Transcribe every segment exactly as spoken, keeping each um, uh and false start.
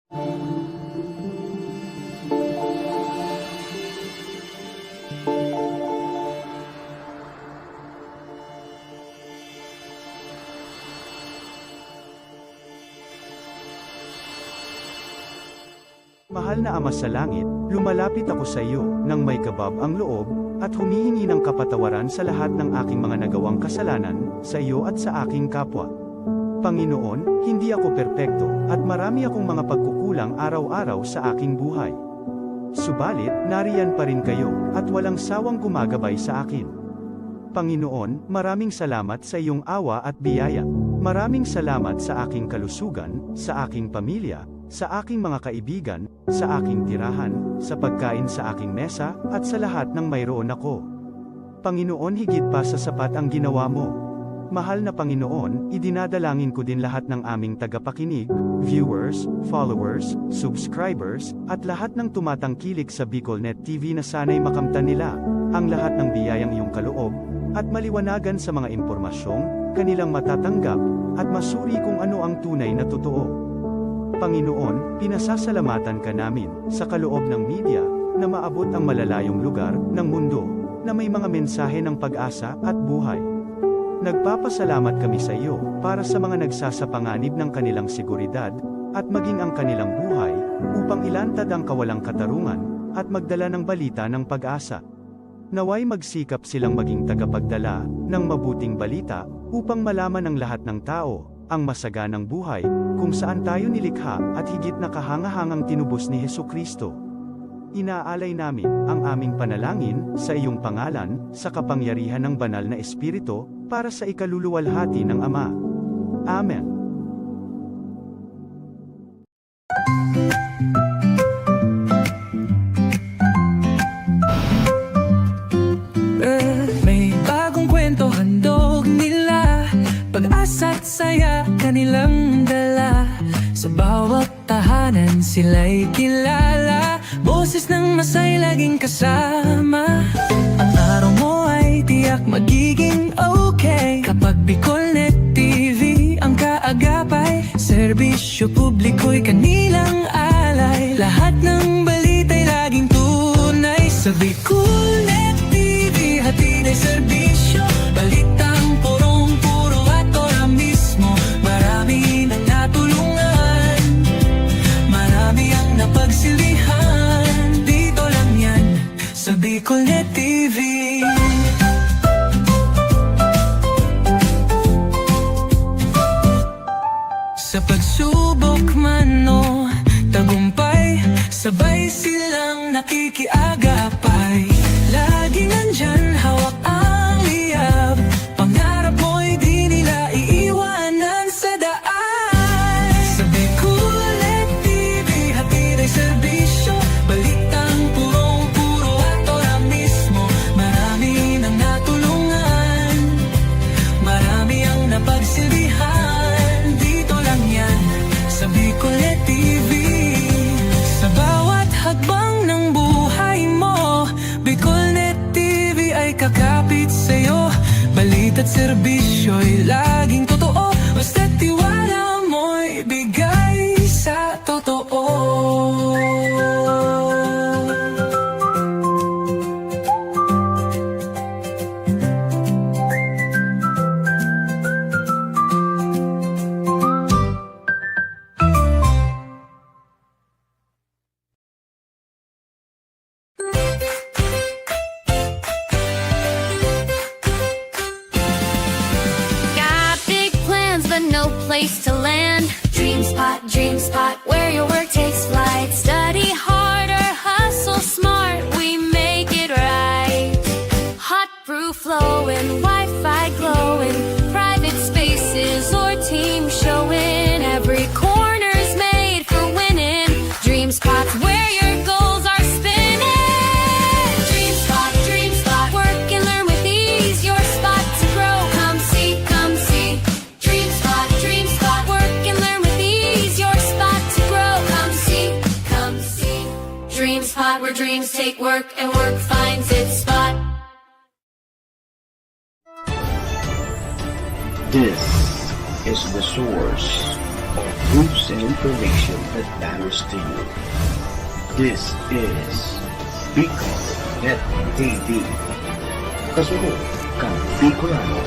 Mahal na Ama sa Langit, lumalapit ako sa iyo nang may kabab ang loob, at humihingi ng kapatawaran sa lahat ng aking mga nagawang kasalanan, sa iyo at sa aking kapwa. Panginoon, hindi ako perpekto, at marami akong mga pagkukulang araw-araw sa aking buhay. Subalit, nariyan pa rin kayo, at walang sawang gumagabay sa akin. Panginoon, maraming salamat sa iyong awa at biyaya. Maraming salamat sa aking kalusugan, sa aking pamilya, sa aking mga kaibigan, sa aking tirahan, sa pagkain sa aking mesa, at sa lahat ng mayroon ako. Panginoon, higit pa sa sapat ang ginawa mo. Mahal na Panginoon, idinadalangin ko din lahat ng aming tagapakinig, viewers, followers, subscribers, at lahat ng tumatangkilik sa BicolNet T V na sana'y makamtan nila ang lahat ng biyayang iyong kaloob at maliwanagan sa mga impormasyong kanilang matatanggap at masuri kung ano ang tunay na totoo. Panginoon, pinasasalamatan ka namin sa kaloob ng media na maabot ang malalayong lugar ng mundo na may mga mensahe ng pag-asa at buhay. Nagpapasalamat kami sa iyo para sa mga nagsasapanganib ng kanilang seguridad at maging ang kanilang buhay upang ilantad ang kawalang katarungan at magdala ng balita ng pag-asa. Nawa'y magsikap silang maging tagapagdala ng mabuting balita upang malaman ng lahat ng tao ang masaganang buhay kung saan tayo nilikha at higit na kahangahangang tinubos ni Jesu-Cristo. Inaalay namin ang aming panalangin sa iyong pangalan, sa kapangyarihan ng Banal na Espiritu, para sa ikaluluwalhati ng Ama. Amen. May bagong kwento handog nila, pag-asa't saya kanilang dala. Sa bawat tahanan sila'y kilala, boses ng masay laging kasama. Ang araw mo ay tiyak magiging okay kapag BicolNet T V ang kaagapay. Serbisyo publiko'y kanilang alay. Lahat ng balita'y laging tunay. Sa BicolNet T V, hatid ay serbisyo. Balitang purong-puro at ora mismo. Marami nang natulungan. Marami ang napagsilbihan. Dito lang yan, sa BicolNet T V. Sa pagsubok man o tagumpay, sabay silang nakikiagapay. Laging nandyan, hawak ang liyab. Pangarap mo'y di nila iiwanan sa daan. Sa BicolNet T V, hatid ay serbisyo. Balitang purong-puro at ora mismo. Marami nang natulungan. Marami ang napagsilbihan. Dito lang yan, sa BicolNet T V. Sa bawat hakbang ng buhay mo, BicolNet T V ay kakapit sa'yo. Balita't serbisyo'y laging totoo. Basta't tiwala mo'y bigay sa totoo. Got big plans, but no place to land. Dream Spot, Dream Spot, where your work takes flight. Study hard or hustle smart, we make it right. Hot brew flowing, Wi-Fi glowing, private spaces or team showing. Every corner's made for winning. Dream Spot's where your goals are spinning. Dream Spot, Dream Spot, work and learn with ease. Your spot to grow. Come see, come see. Dream Spot, Dream Spot, work and learn with ease. Your spot to grow. Come see, come see. Dream Spot, where dreams take work and work finds its spot. This is the source of News and information that matters to you. This is Bicol Net T V. Kasunod kan Bicolano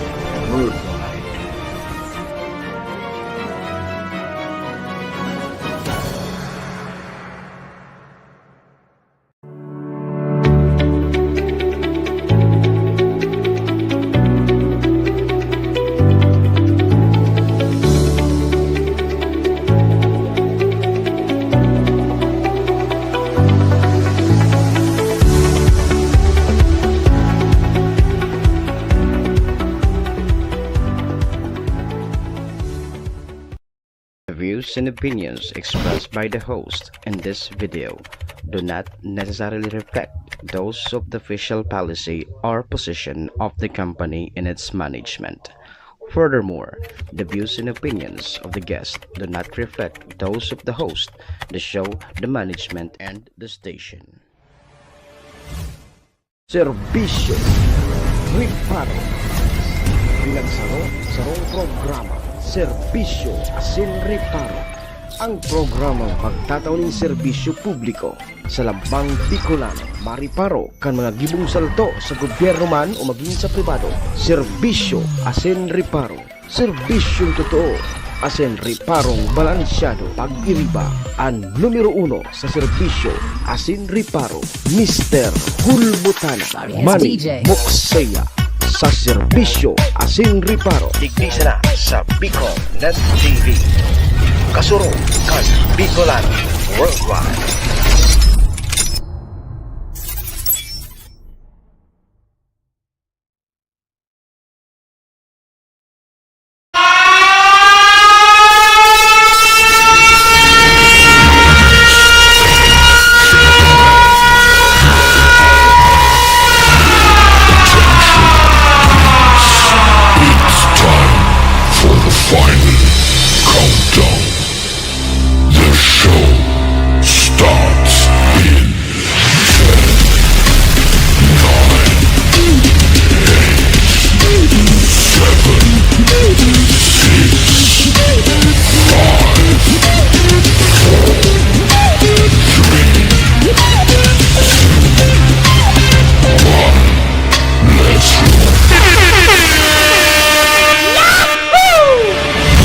Worldwide. The views and opinions expressed by the host in this video do not necessarily reflect those of the official policy or position of the company and its management. Furthermore, the views and opinions of the guest do not reflect those of the host, the show, the management, and the station. Serbisyo Reparo. Pinagsaro, sarong programa, Serbisyo asin Reparo. Ang programang magtatao nin serbisyo publiko sa lambang Bicolano, mariparo kan mga gibong salto sa gobyerno man o magin sa pribado. Serbisyo asin Reparo. Serbisyong totoo asin reparong balansyado. Pag-iriba, an numero uno sa serbisyo asin reparo, Mister Hulbutana, Sorry, Manny D J. Moksea, sa serbisyo asin reparo. Digdi sana sa Bicol Net T V. Kasurog kan Bicolano Worldwide. It's time for the final countdown. The show starts in ten, nine, eight, seven, six, five, four, three, two, one. Let's roll.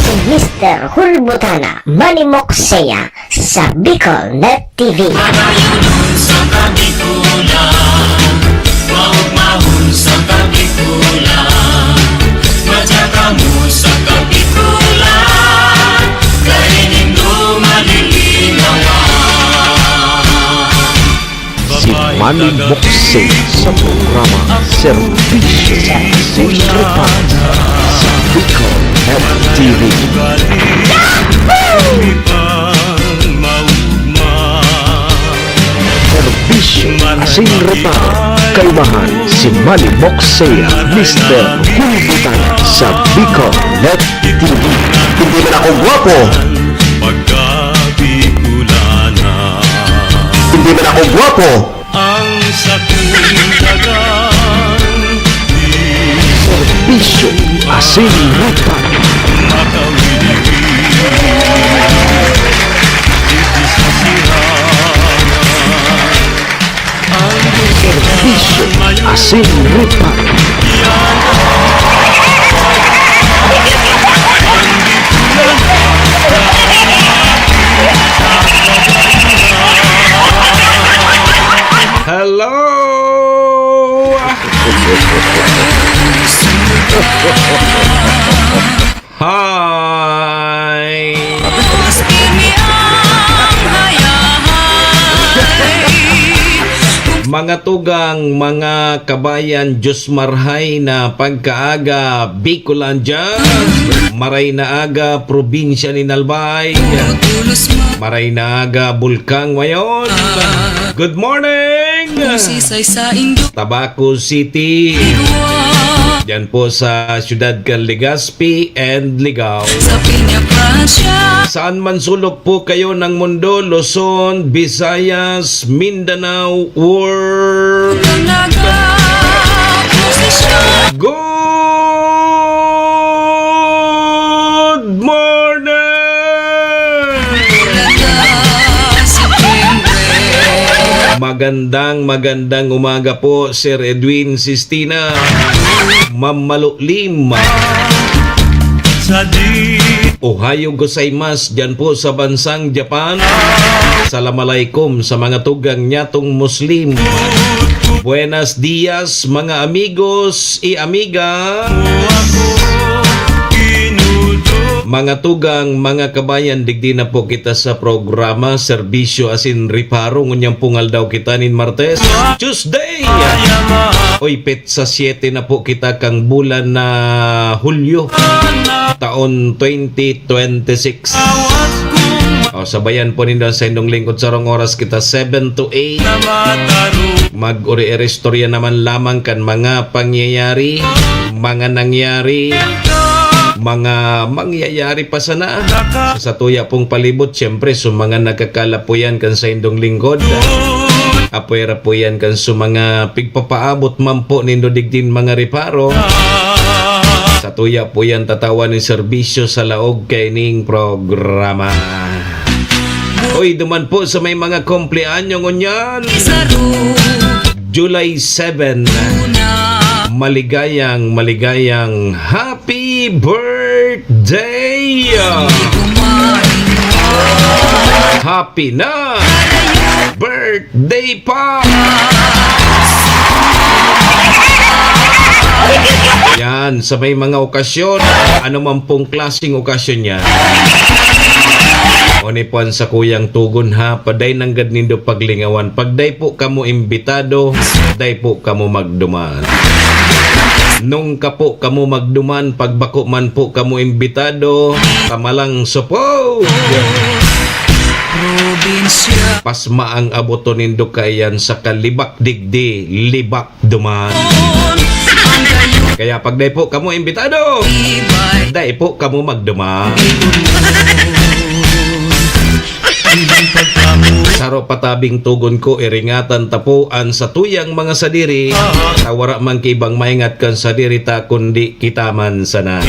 Si Mister Hulbutana, Manny Moksea, sa Bicol Net T V. Matayon sa Kabikulan, maugmahon sa Kabikulan, madya kamo sa Kabikulan, dai nindo malilinawan. Si Manny Moksea sa programa Serbisyo asin Reparo sa Bicol Net T V. Serbisyo asin Reparo, kaimahan si Manny Moksea, Mister Hulbutana sa Bicol Net T V. Hindi man ako gwapo. Pagka Bicolana. Hindi man ako gwapo. Ang sakong dagang Serbisyo asin Reparo. Makawili-wili. Dito sa sirangan. Serbisyo asin Reparo. Hello! Hi! Mga tugang, mga kabayan, Diyos marhay na pagkaaga, Bicolandia. Maray na aga, probinsya nin Albay. Maray na aga, Bulkang Mayon. Good morning! Tabaco City. Diyan po sa siyudad kan Legazpi and Ligao. Sa Peña Francia. Saan man sulok po kayo ng mundo, Luzon, Visayas, Mindanao, or Naga, posisyon. Good morning! Magandang, magandang umaga po, Sir Edwin Sistina. Ma'am Malulim. Sa di- Ohayo gozaimasu, dyan po sa bansang Japan. Salam alaikum sa mga tugang nyatong Muslim. Buenas dias, mga amigos y amiga. Mga tugang, mga kabayan, digdi na po kita sa programa, serbisyo asin reparo. Ngunyan pong aldaw kita nin Martes, Tuesday. Oy, petsa siyete na po kita kang bulan na Hulyo, taon twenty twenty-six. O, sabayan po nindo ang saindong lingkod, sarong oras kita, seven to eight. Mag-uri-iristorya naman lamang kan mga pangyayari, mga nangyari, mga mangyayari pa sana sa satuya pong palibot. Siyempre, sa mga nagkakalapuyan kan saindong lingkod, apwera po yan kan sa mga pigpapaabot man po nindo digdin mga reparo. Satuya po yan tatawan nin serbisyo sa laog kaining programa. Uy, duman po sa may mga kumpleanyo ngunyan. July seven. Maligayang, maligayang happy birthday! Happy na birthday pa! Yan, sa may mga okasyon, ano man pong klaseng okasyon yan. O ni Juan sa kuyang tugon ha, paday nanggad nindo paglingawan. Pagday po kamo imbitado, day po kamo magduman. Nung kapo kamo magduman, pagbako man po kamo imbitado, kamalang supog. Probinsya. Pasma ang aboton nindo kaiyan sa kalibak digdi, libak duman. Kaya pag dai po kamo imbitado, dai po kamo magduman. Saro pa tabing tugon ko, iringatan ta po an satuyang mga sadiri, ta wara man ki ibang maingat kan sadiri ta, kundi kita man sana.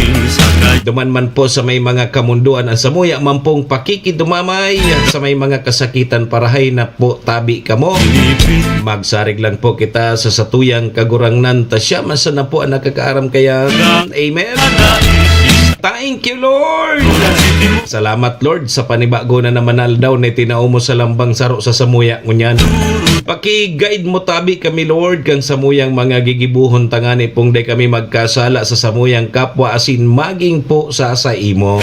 Duman man po sa may mga kamundoan an samuya man pong pakikidumamay, sa may mga kasakitan parahay na po tabi kamo. Magsarig lang po kita sa satuyang Kagurangnan, ta siya man sana po an nakakaaram kaya. Amen. Thank you, Lord. Salamat, Lord, sa panibago na naman na aldaw na itinao mo sa lambang saro sa samuya ngunyan. Paki-guide mo tabi kami, Lord, kan samuyang mga gigibohon, tangani pong dai kami magkasala sa samuyang kapwa asin magin po sa saimo.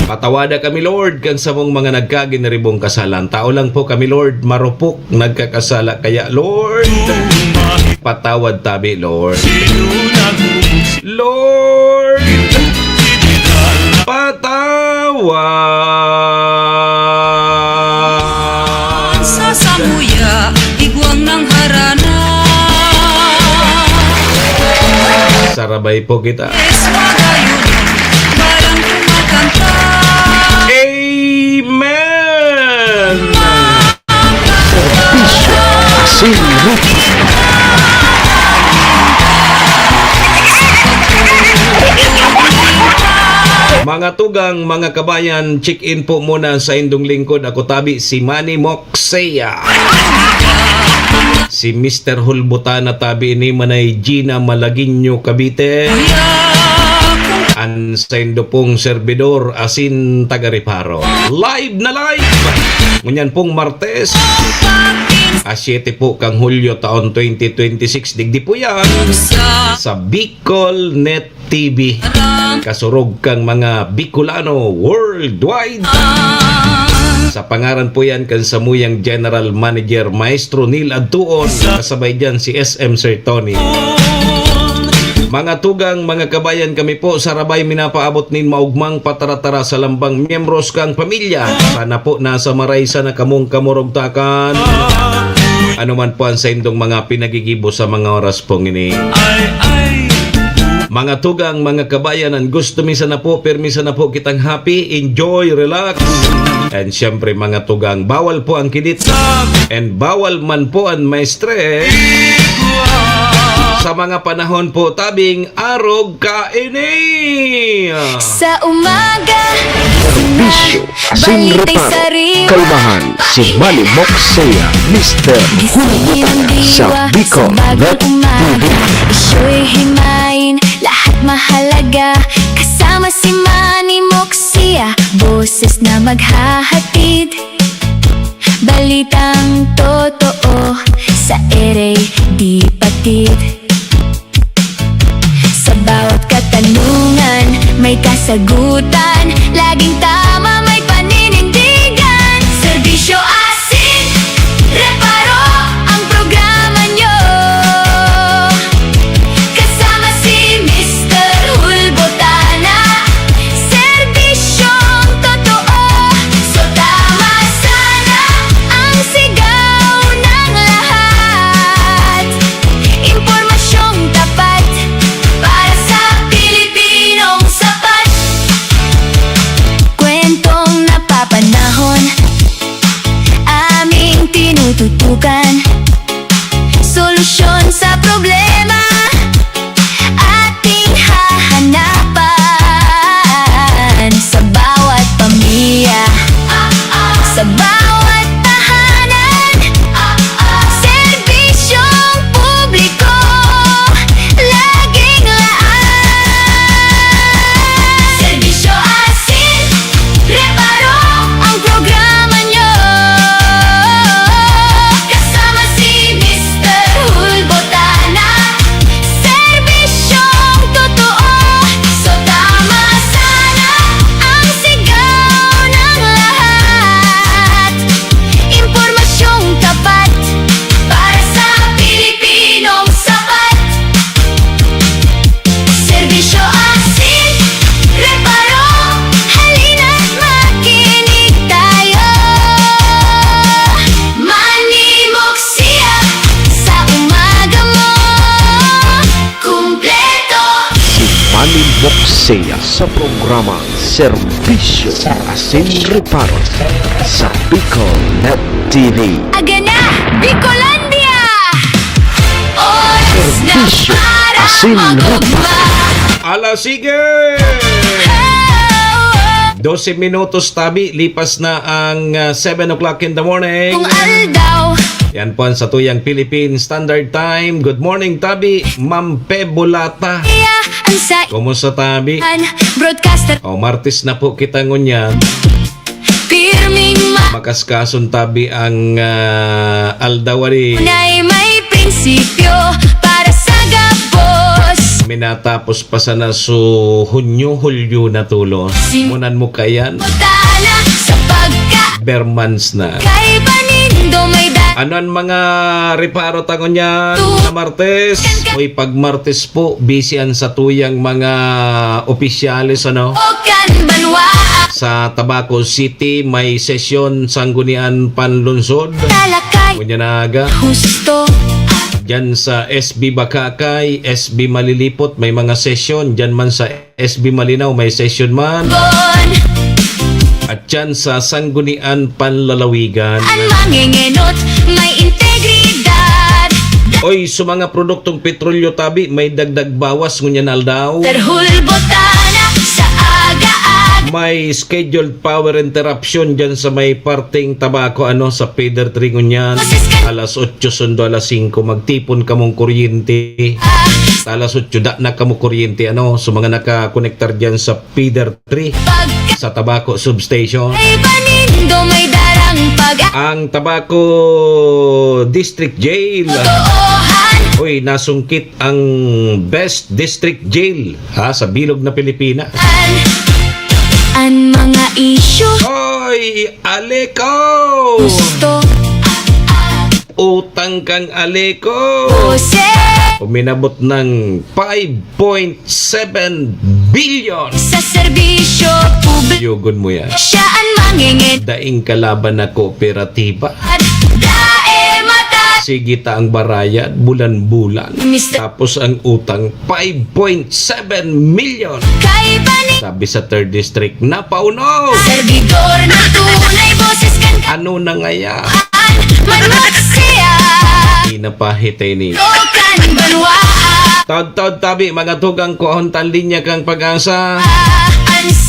Patawada kami, Lord, kan samong mga nagkaginiribong kasalan. Tao lang po kami, Lord, marupok, nagkakasala. Kaya, Lord, patawad tabi, Lord. Lord, patawad. Sa samuya, igwang ng harana. Sarabay po kita. Yes, magayon, barang kumakanta. Amen! Serbisyo asin ruta. Mga tugang, mga kabayan, check-in po muna sa indong lingkod. Ako tabi, si Manny Moxea. Si Mister Hulbutana tabi ini, Manay Gina Malagueño, Cavite. An saindo pong serbidor asin taga-reparo. Live na live! Ngunyan pong Martes, a siyete po kang Hulyo taon twenty twenty-six. Digdi po yan sa Bicol Net T V. Kasurog kang mga Bicolano worldwide. Sa pangaran po yan kan samuyang General Manager, Maestro Neil Adtuon, kasabay dyan si S M Sir Tony. Mga tugang, mga kabayan, kami po sarabay minapaabot nin maugmang patara-tara sa lambang miyembros kang pamilya. Sana po nasa maray sana kamong kamurugtakan. Ano man po ang saindong mga pinagigibo sa mga oras pong ini. Mga tugang, mga kabayan, an gusto mi sana po, pirmi sana po kitang happy, enjoy, relax. And siyempre, mga tugang, bawal po ang kinit. And bawal man po ang maestre. Sa mga panahon po tabing arog kaini. Sa umaga, serbisyo, asin balita'y reparo, sariwa. Kalmahan, si Manny Moxea, Mister Gising Hulbutana sa Bicol Net T V. Isyo'y himayin, lahat mahalaga. Kasama si Manny Moxea, boses na maghahatid. Balitang totoo sa ere di patid. Sa bawat katanungan, may kasagutan. Laging tama, may paninindigan. Serbisyo asin reparo ang programa nyo. Kasama si Mister Hulbotana. Serbisyong totoo. So tama sana ang sigaw ng lahat. Impormasyong tapat para sa Pilipinong sapat. Kwentong napapanahon, aming tinututukan. Solusyon sa problema, ating hahanapan. Sa bawat pamilya, sa bawat tahanan, serbisyong publiko, laging laan. Serbisyo asin reparo ang programa nyo. Kasama si Mister Hulbotana. Serbisyong totoo. So tama sana ang sigaw ng lahat. Impormasyong tapat para sa Pilipinong sapat. Serbisyo asin reparo. Halina't makinig tayo. Manny Moxea sa umaga mo. Kumpleto. Si Manny Moxea sa programa Serbisyo asin Reparo sa Bicol Net T V. Aga na, Bicolandia! Oras na para magugma. Ala, sige! Dose minutos tabi, lipas na ang, ah, seven o'clock in the morning. Kung aldaw. Yan po ang satuyang Philippine Standard Time. Good morning, tabi. Ma'am Pe Bulata. Iya, ang sa Kumusta, tabi? An broadcaster. O, Martes na po kita ngunyan. Pirming ma- Makaskason tabi ang, ah, aldaw ari. Nay may prinsipyo para sa gabos. Minatapos pa sana so Hunyo, Hulyo na tulos. Sim- Munan mo kayan? Tana sa pagka- Bermans na. Kay banindo may da- Ano ang mga reparo ta ngunyan na Martes? Uy, pag Martes po, busy ang satuyang mga opisyales, ano? O kan banwa. Sa Tabaco City, may sesyon Sanggunian Panlungsod. Talakay. Ngunyan na aga. Husto. Diyan sa S B Bacacay, S B Malilipot, may mga sesyon. Diyan man sa S B Malinaw, may sesyon man. Bon. At diyan sa Sanggunian Panlalawigan. An mangengenot, may integridad. Oy, sa mga produktong petrolyo tabi, may dagdag bawas ngunyan aldaw. Perhulbotana sa aga-aga. May scheduled power interruption diyan sa may parting Tabaco, ano, sa feeder three ngunyan. Alas otso sundo alas singko, magtipon kamong kuryente. Ah. Sa alas otso, da na kamo kuryente, ano, sa mga nakakonektar diyan sa feeder three, pag- sa Tabaco Substation. Ay banindo may darang pag- Ang Tabaco District Jail. Totoohan. Uy, nasungkit ang Best District Jail, ha, sa bilog na Pilipinas. An, an mga isyu. Oy, Aleco! Gusto. Utang kang Aleco. Jose. Uminabot ng five point seven billion. Sa serbisyo publiko. Yugon mo yan. Siya ang mangengen. Daing kalaban na kooperatiba. Dae mata. Sige ta ang barayad, bulan-bulan. Mister Tapos ang utang, five point seven million. Kay bani- Sabi sa third District, napauno! Servidor na tunay, boses kan Ano na ngaya? Manot siya. Di na pahitay ni. O kan banwaan. Taud-taud tabi, mga tugang, kuahon tan linya kan Pag-asa.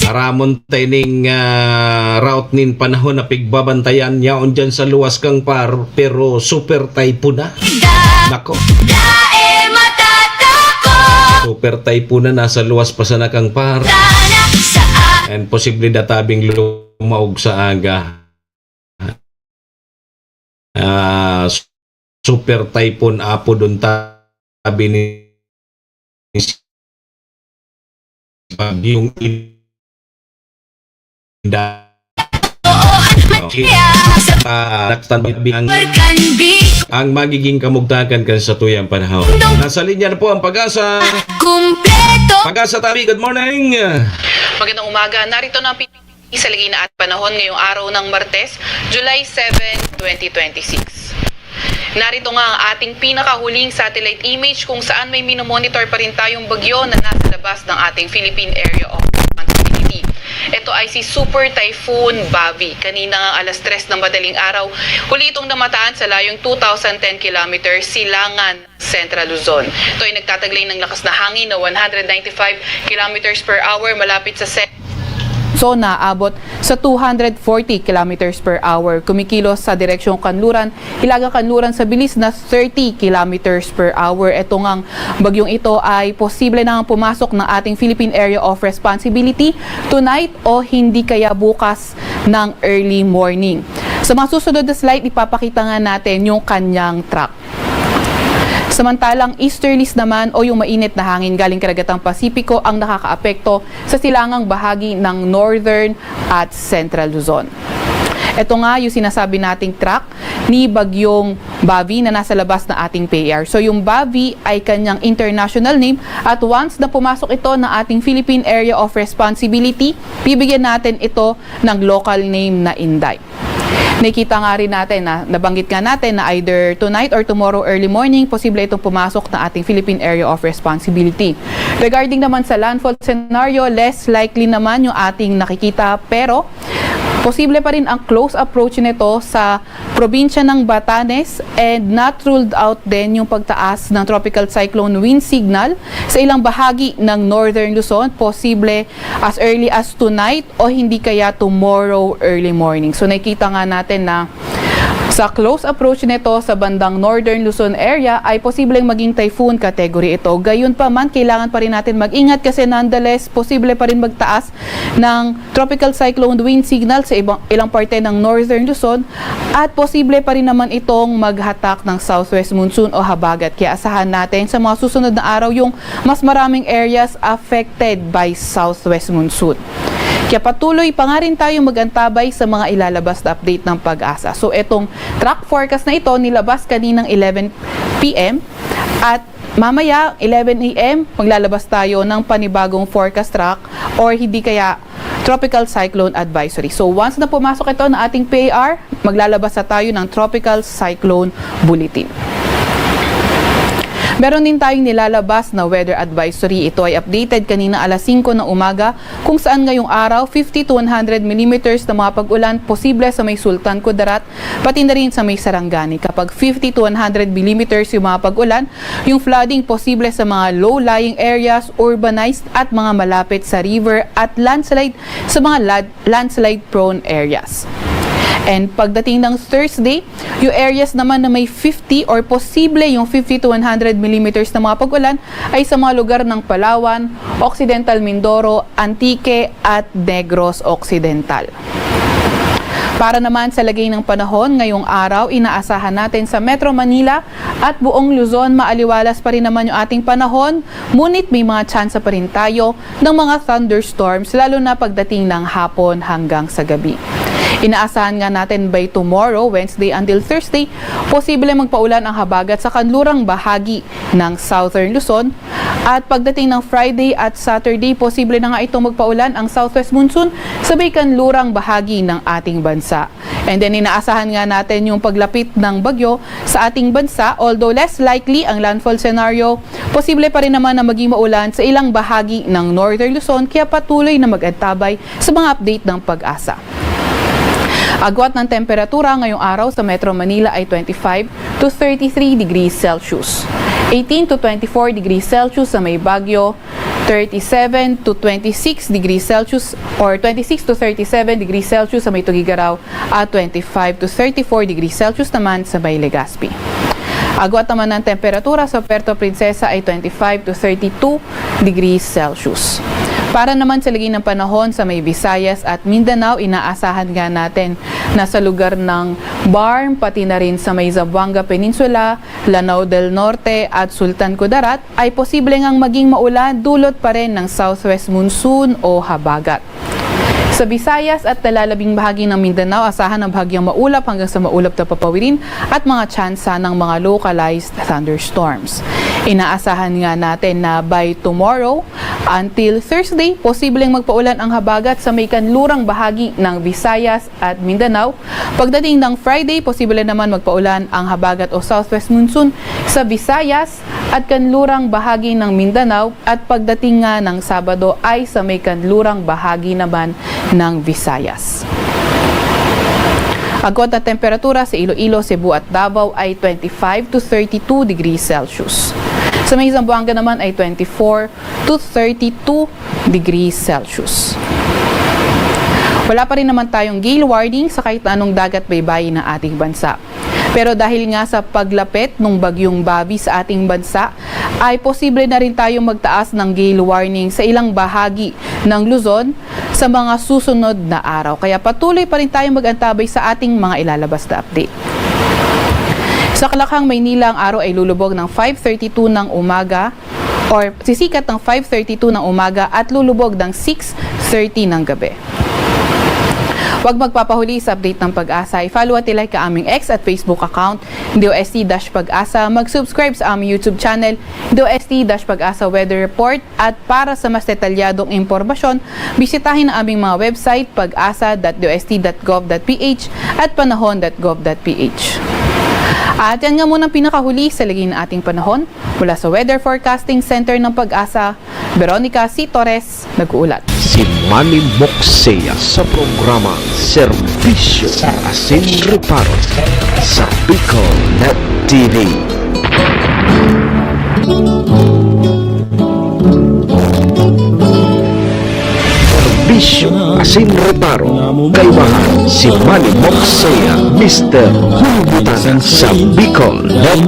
Aramon ta ining, ah, route nin panahon na pigbabantayan yaon dyan sa luwas kan Par, pero super typhoon na. Nako. Super typhoon na, nasa luwas pa sana kan Par. And posible na tabing lumaog sa aga. Ah, super typhoon apod unta, sabi ni Bagyong Inday. Okay. Ah, ang, ang magiging kamugtakan kan satuyang panahon. Nasa linya na po ang Pag-asa. Kumpleto. Pag-asa tabi, good morning. Magandang umaga. Narito na ang sa lagay na at panahon ngayong araw ng Martes, July seven, twenty twenty-six. Narito nga ang ating pinakahuling satellite image kung saan may minomonitor pa rin tayong bagyo na nasa labas ng ating Philippine Area of Responsibility. Ito ay si Super Typhoon Bavi. Kanina nga alas tres ng madaling araw, huli itong namataan sa layong two thousand ten kilometers silangan Central Luzon. Ito ay nagtataglay ng lakas na hangin na one hundred ninety-five kilometers per hour malapit sa se- So, naabot sa two hundred forty kilometers per hour. Kumikilos sa direksyong kanluran, hilaga kanluran sa bilis na thirty kilometers per hour. Ito ngang bagyong ito ay posible nang pumasok ng ating Philippine Area of Responsibility tonight o hindi kaya bukas ng early morning. Sa mga susunod na slide, ipapakita nga natin yung kanyang track. Samantalang easterlies naman o yung mainit na hangin galing karagatang Pasipiko ang nakakaapekto sa silangang bahagi ng Northern at Central Luzon. Ito nga yung sinasabi nating track ni Bagyong Bavi na nasa labas na ating P A R. So, yung Bavi ay kanyang international name at once na pumasok ito ng ating Philippine Area of Responsibility, bibigyan natin ito ng local name na Inday. Nakikita nga rin natin na, nabanggit nga natin na either tonight or tomorrow early morning, posible itong pumasok na ating Philippine Area of Responsibility. Regarding naman sa landfall scenario, less likely naman yung ating nakikita, pero posible pa rin ang close approach nito sa probinsya ng Batanes and not ruled out din yung pagtaas ng tropical cyclone wind signal sa ilang bahagi ng Northern Luzon, posible as early as tonight o hindi kaya tomorrow early morning. So, nakikita nga natin na sa close approach nito sa bandang Northern Luzon area ay posibleng maging typhoon category ito. Gayon pa man, kailangan pa rin natin mag-ingat kasi nonetheless, posible pa rin magtaas ng tropical cyclone wind signal sa ibang, ilang parte ng Northern Luzon at posible pa rin naman itong maghatak ng southwest monsoon o habagat. Kaya asahan natin sa mga susunod na araw yung mas maraming areas affected by southwest monsoon. Kaya patuloy pa nga rin tayong mag-antabay sa mga ilalabas na update ng Pag-asa. So, itong track forecast na ito nilabas kaninang eleven p m at mamaya, eleven a m, maglalabas tayo ng panibagong forecast track or hindi kaya tropical cyclone advisory. So, once na pumasok ito na ating P A R, maglalabas na tayo ng tropical cyclone bulletin. Meron din tayong nilalabas na weather advisory. Ito ay updated kanina alas singko ng umaga, kung saan ngayong araw, fifty to one hundred millimeters na mga pag-ulan posible sa may Sultan Kudarat, pati na rin sa may Sarangani. Kapag fifty to one hundred millimeters yung mga pag-ulan, yung flooding posible sa mga low-lying areas, urbanized at mga malapit sa river at landslide sa mga lad-, landslide-prone areas. And pagdating ng Thursday, yung areas naman na may fifty or posible yung fifty to one hundred millimeters na mga pag-ulan ay sa mga lugar ng Palawan, Occidental Mindoro, Antique at Negros Occidental. Para naman sa lagay ng panahon ngayong araw, inaasahan natin sa Metro Manila at buong Luzon, maaliwalas pa rin naman yung ating panahon, ngunit may mga tsansa pa rin tayo ng mga thunderstorms, lalo na pagdating ng hapon hanggang sa gabi. Inaasahan nga natin by tomorrow, Wednesday until Thursday, posible magpaulan ang habagat sa kanlurang bahagi ng Southern Luzon. At pagdating ng Friday at Saturday, posible na nga itong magpaulan ang southwest monsoon sa may kanlurang bahagi ng ating bansa. And then, inaasahan nga natin yung paglapit ng bagyo sa ating bansa, although less likely ang landfall scenario, posible pa rin naman na maging maulan sa ilang bahagi ng Northern Luzon, kaya patuloy na mag-antabay sa mga update ng Pag-asa. Agwat ng temperatura ngayong araw sa Metro Manila ay twenty-five to thirty-three degrees Celsius. eighteen to twenty-four degrees Celsius sa may Baguio, thirty-seven to twenty-six degrees Celsius or twenty-six to thirty-seven degrees Celsius sa may Tuguegarao at twenty-five to thirty-four degrees Celsius naman sa may Legazpi. Agwat naman ang temperatura sa Puerto Princesa ay twenty-five to thirty-two degrees Celsius. Para naman sa lagay ng panahon sa may Visayas at Mindanao, inaasahan nga natin na sa lugar ng BARMM, pati na rin sa may Zamboanga Peninsula, Lanao del Norte at Sultan Kudarat, ay posible ngang maging maulan dulot pa rin ng southwest monsoon o habagat. Sa Visayas at nalalabing bahagi ng Mindanao, asahan ang bahagyang maulap hanggang sa maulap na papawirin at mga tsansa ng mga localized thunderstorms. Inaasahan nga natin na by tomorrow until Thursday, posibleng magpaulan ang habagat sa may kanlurang bahagi ng Visayas at Mindanao. Pagdating ng Friday, posible naman magpaulan ang habagat o southwest monsoon sa Visayas at kanlurang bahagi ng Mindanao, at pagdating nga ng Sabado ay sa may kanlurang bahagi naman ng Visayas. Agwat na temperatura sa Iloilo, Cebu at Davao ay twenty-five to thirty-two degrees Celsius. Sa may Zamboanga naman ay twenty-four to thirty-two degrees Celsius. Wala pa rin naman tayong gale warning sa kahit na anong dagat baybayin ng ating bansa. Pero dahil nga sa paglapit ng Bagyong Bobby sa ating bansa, ay posible na rin tayong magtaas ng gale warning sa ilang bahagi ng Luzon sa mga susunod na araw. Kaya patuloy pa rin tayong mag-antabay sa ating mga ilalabas na update. Sa Kalakhang, Maynila, ang araw ay lulubog ng five thirty-two ng umaga or sisikat ng five thirty-two ng umaga at lulubog ng six thirty ng gabi. Huwag magpapahuli sa update ng Pag-asa. I-follow at i-like ang aming X at Facebook account, D O S T dash Pag-asa. Mag-subscribe sa aming YouTube channel, D O S T dash Pag-asa Weather Report. At para sa mas detalyadong impormasyon, bisitahin ang aming mga website, pag-asa dot D O S T dot gov dot P H at panahon dot gov dot P H. At yan nga muna ang pinakahuli sa lagay ng ating panahon. Mula sa Weather Forecasting Center ng Pag-asa, Veronica C. Torres, nag-uulat. Si Manny Moxea sa programa Serbisyo Asin Reparo sa Bicol Net T V. Serbisyo asin reparo, kaibahan si Manny Moxea, Mister Hulbutan sa Bicol Net.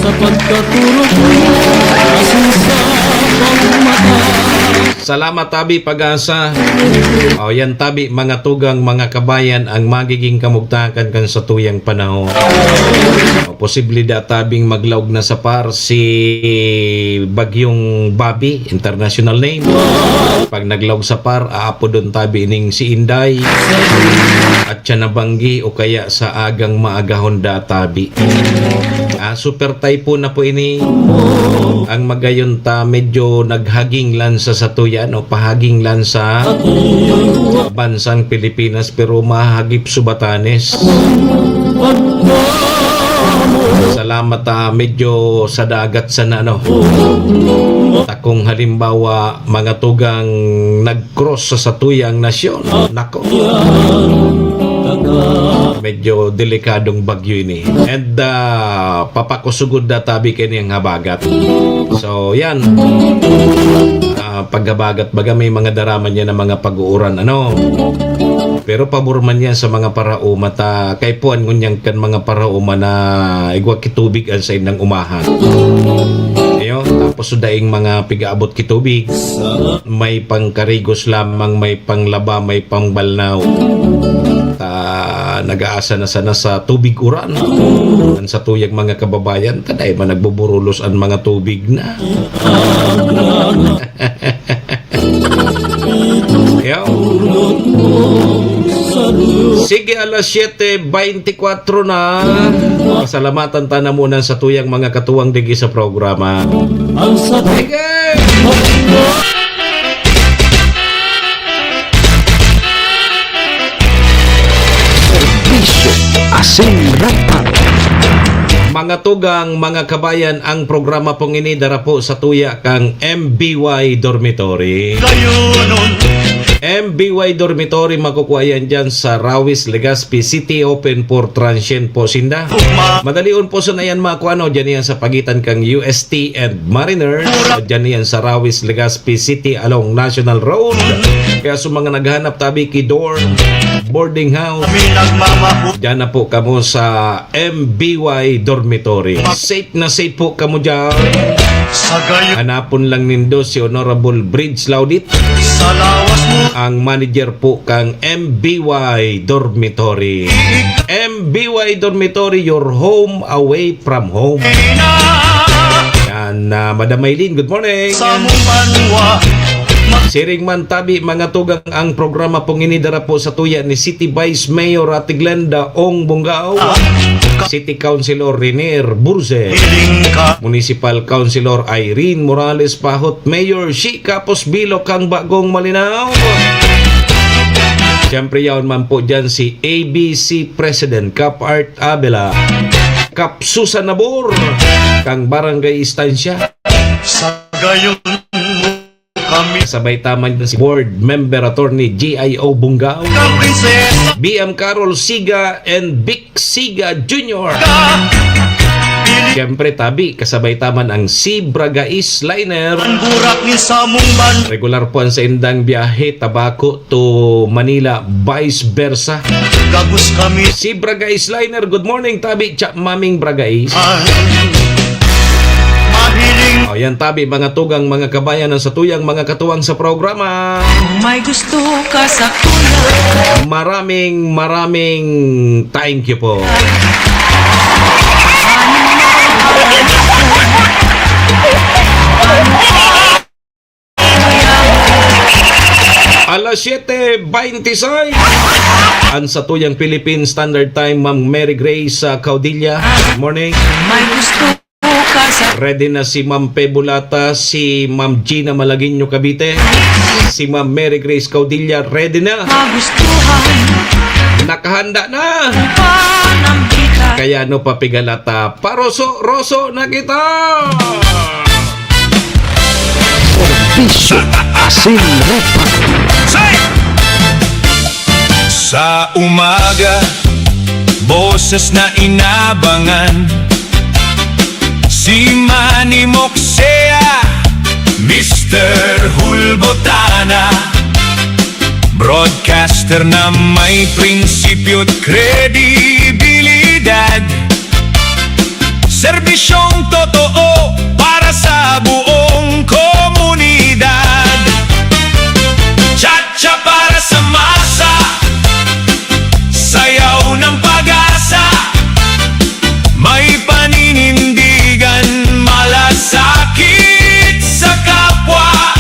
Sa pagkaturog mo, asin sa pagmata. Salamat, tabi, Pag-asa. O, yan, tabi, mga tugang, mga kabayan, ang magiging kamugtakan kan satuyang panahon. O, posible da tabing maglaog na sa par si Bagyong Bobby, international name. Pag naglaog sa par, aapodon tabi ning si Inday at siya nabanggi o kaya sa agang maagahon da tabi. Ah, super typhoon na po ini. Ang magayon ta, medyo naghaging lansa sa tuyan o pahaging lansa bansang Pilipinas, pero mahagip sa Batanes. Salamat, ah, medyo sa dagat sana, no? Takong halimbawa, mga tugang nag-cross sa satuyang nasyon. Nako. Medyo delikadong bagyo ini. And, ah, papakusugod na tabi kaini ang habagat. So, yan. Ah, paghabagat, baga may mga daraman yan na mga pag-uuran, ano? Pero pabor man yan sa mga paraoma ta, kaipuhan ngunyan kan mga paraoma na igwa ki tubig an saindang umahan. Iyo, tapos daing mga pigaabot ki tubig, may pangkarigos lamang, may panglaba, may pangbalnaw. Ta, nag-aasa na sana sa tubig uran. An satuyang mga kababayan, ta dai man nagbuburulos an mga tubig na. Yo. Sige, alas siyete beintikwatro na. Pasalamatan ta na muna sa tuyang mga katuwang digi sa programa. Sige! Serbisyo asin reparo. Mga tugang, mga kabayan, ang programa pong ini dara po sa tuya kang M B Y Dormitory. Kayunon, M B Y Dormitory, makukuha yan dyan sa Rawis, Legazpi City, open for transient po sinda. Madalion po sa nayan makuha, no? Dyan yan sa pagitan kang U S T and Mariner. Dyan yan sa Rawis, Legazpi City along National Road. Kaya sa mga naghanap tabi ki dorm, boarding house, dyan na po kamo sa M B Y Dormitory. Safe na safe po kamo dyan. Sa gayon. Hanapon lang nindo si Honorable Bridge Laudit. Sa lawas mo. Ang manager po kang M B Y Dormitory. M B Y Dormitory, your home away from home. Yan, ah, Madam Maylin, good morning. Sa mong banwa. Siring man tabi, mga tugang, ang programa pong ini dara po sa tuya ni City Vice Mayor Ate Glenda Ong Bungao, City Councilor Renier Burse, Municipal Councilor Irene Morales Pahot, Mayor Shi Kapos Bilo kang Bagong Malinao. Siyempre, yaon man po dyan si A B C President Kap Art Abela, Kap Susan Nabor, kang Barangay Estancia. Sa gayon mo kami. Sabay taman dyan si Board Member Attorney G I O Bungao, Kang Prinsesa. B M Carol Siga, and Vic Siga Junior. Ka. Pili. Siyempre, tabi, kasabay taman ang Sibra Gais Liner. Ang burak ni samong ban. Regular po ang saindang biyahe, Tabaco to Manila, vice versa. Gabos kami. Sibra Gais Liner, good morning, tabi, tsa, maming Bragais. Ay. Mahiling. O, yan tabi, mga tugang, mga kabayan, ang satuyang mga katuwang sa programa. May gusto ka sa kuya. Maraming, maraming thank you po. Alas siyete beintiseis. Ang satuyang Philippine Standard Time, Ma'am Mary Grace, ah, Caudilla. Good morning. May gusto ka sa. Ready na si Ma'am Pe Bulata, si Ma'am Gina Malagueño Cavite, si Ma'am Mary Grace Caudilla, ready na. Magustuhan. Nakahanda na. Kung panambitan. Kaya ano pa pigalata, paroso-roso na kita! Bisyo asin repa. Sa umaga, boses na inabangan. Si Manny Moksea, Mister Hulbotana. Broadcaster na may prinsipyo't kredibilidad. Serbisyong totoo para sa buong komunidad. Chat-chat para sa masa, sayaw ng pag-asa. May paninindigan, malasakit sa kapwa.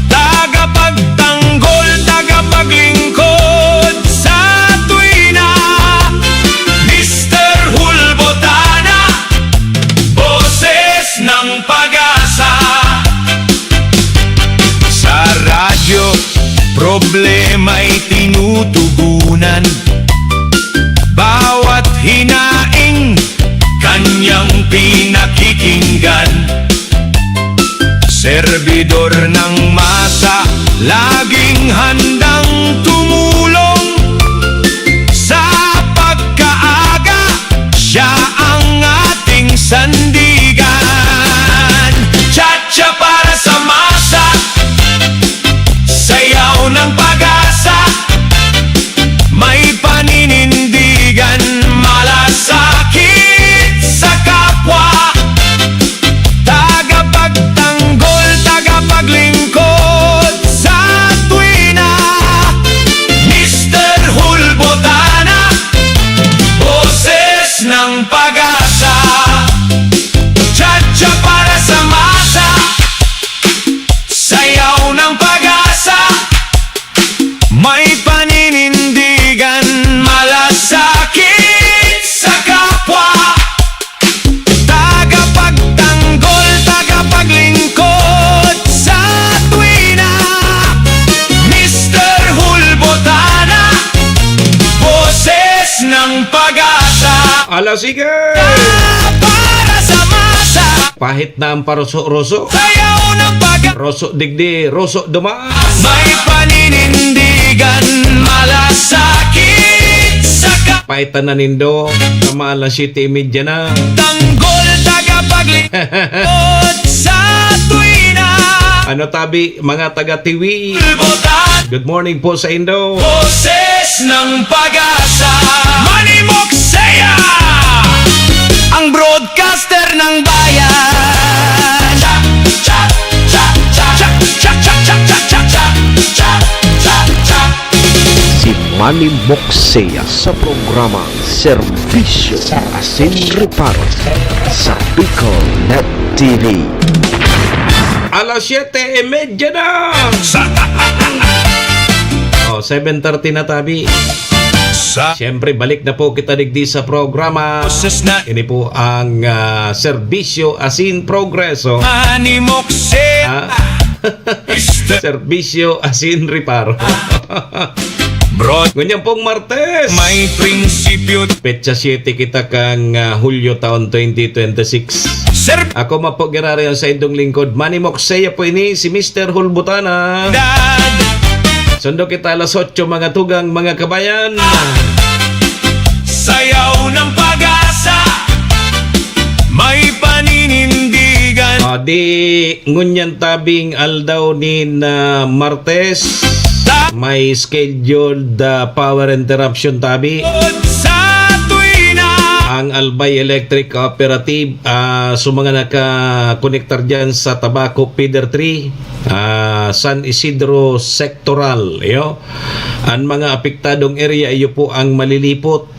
Tagapagtanggol, tagapaglingkod sa tuwina, Mister Hulbotana, boses ng pag-asa. Sa radyo, problema'y tinutugunan. Bawat hinaing, kanyang pinakikinggan. Serbidor ng masa, laging handang tumulong. Sa pagkaaga, siya ang ating sandigan. Chat-chat para sa masa, sayaw ng pag-asa. May paninindigan, malasakit sa kapwa. Tagapagtanggol, tagapaglingkod sa tuwina. Mister Hulbotana, boses ng pag-asa. Chat-chat para sa masa, sayaw ng pag-asa. May paninindigan, malasakit sa kapwa. Tagapagtanggol, tagapaglingkod sa tuwina. Mister Hulbotana, boses ng pag-asa. Ala, sige! Para sa masa. Pahit na ang paruso-ruso. Sayaw ng pag- Roso digdi, roso duman. May pani- Ay, tanan nindo, tama alas siyete y media na. Tanggol tagapaglingkod sa tuwina. Ano tabi, mga taga Tiwi? Bulbutan. Good morning po sa indo. Boses ng Pag-asa. Manny Moksea, ang broadcaster ng bayan. Chak, chak, chak, chak. Chak, chak, chak, chak, chak. Chak, chak, chak, chak. Si Manny Moksea sa programang Serbisyo Asin Reparo sa Bicol Net T V. Alas siyete y media na! Sa Oh, seven thirty na, tabi. Sa Siyempre, balik na po kita digdi sa programa. Boses na Ini po ang, ah, Serbisyo Asin Progreso. Manny Moksea. Ah? Mister Serbisyo Asin Reparo. Broad. Ngunyan pong Martes. May prinsipyo. Petsa siyete kita kan, ah, Hulyo taon twenty twenty-six. Sir. Ako mapo giraray ang saindong lingkod, Manny Moksea po ini, si Mister Hulbutana. Dad. Sundo kita alas otso, mga tugang, mga kabayan. Sayaw ng Pag-asa, may paninindigan. Ah, di ngunyan tabing aldaw nin, ah, Martes, may scheduled, ah, power interruption tabi. Sa tuwina. Ang Albay Electric Cooperative, ah, sa mga nakakonektar dyan sa Tabaco Feeder three, ah, San Isidro Sectoral, iyo. Ang mga apektadong area, iyo po ang Malilipot.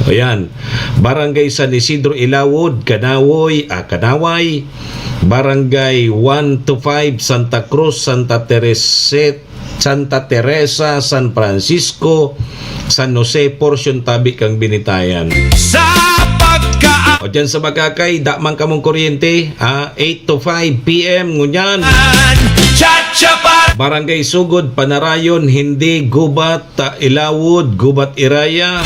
Ayan. Barangay San Isidro Ilawod, Kanawoy, ah, Kanaway. Barangay one to five, Santa Cruz, Santa Tereset, Santa Teresa, San Francisco, San Jose, portion tabi kang Binitayan. Sa pagka- O dyan sa Bagakay, da man kamong kuryente, ah, eight to five P M, ngunyan. Chacha pa. Barangay Sugod, Panarayon, Hindi, Gubat, Ta-, Ilawod, Gubat Iraya,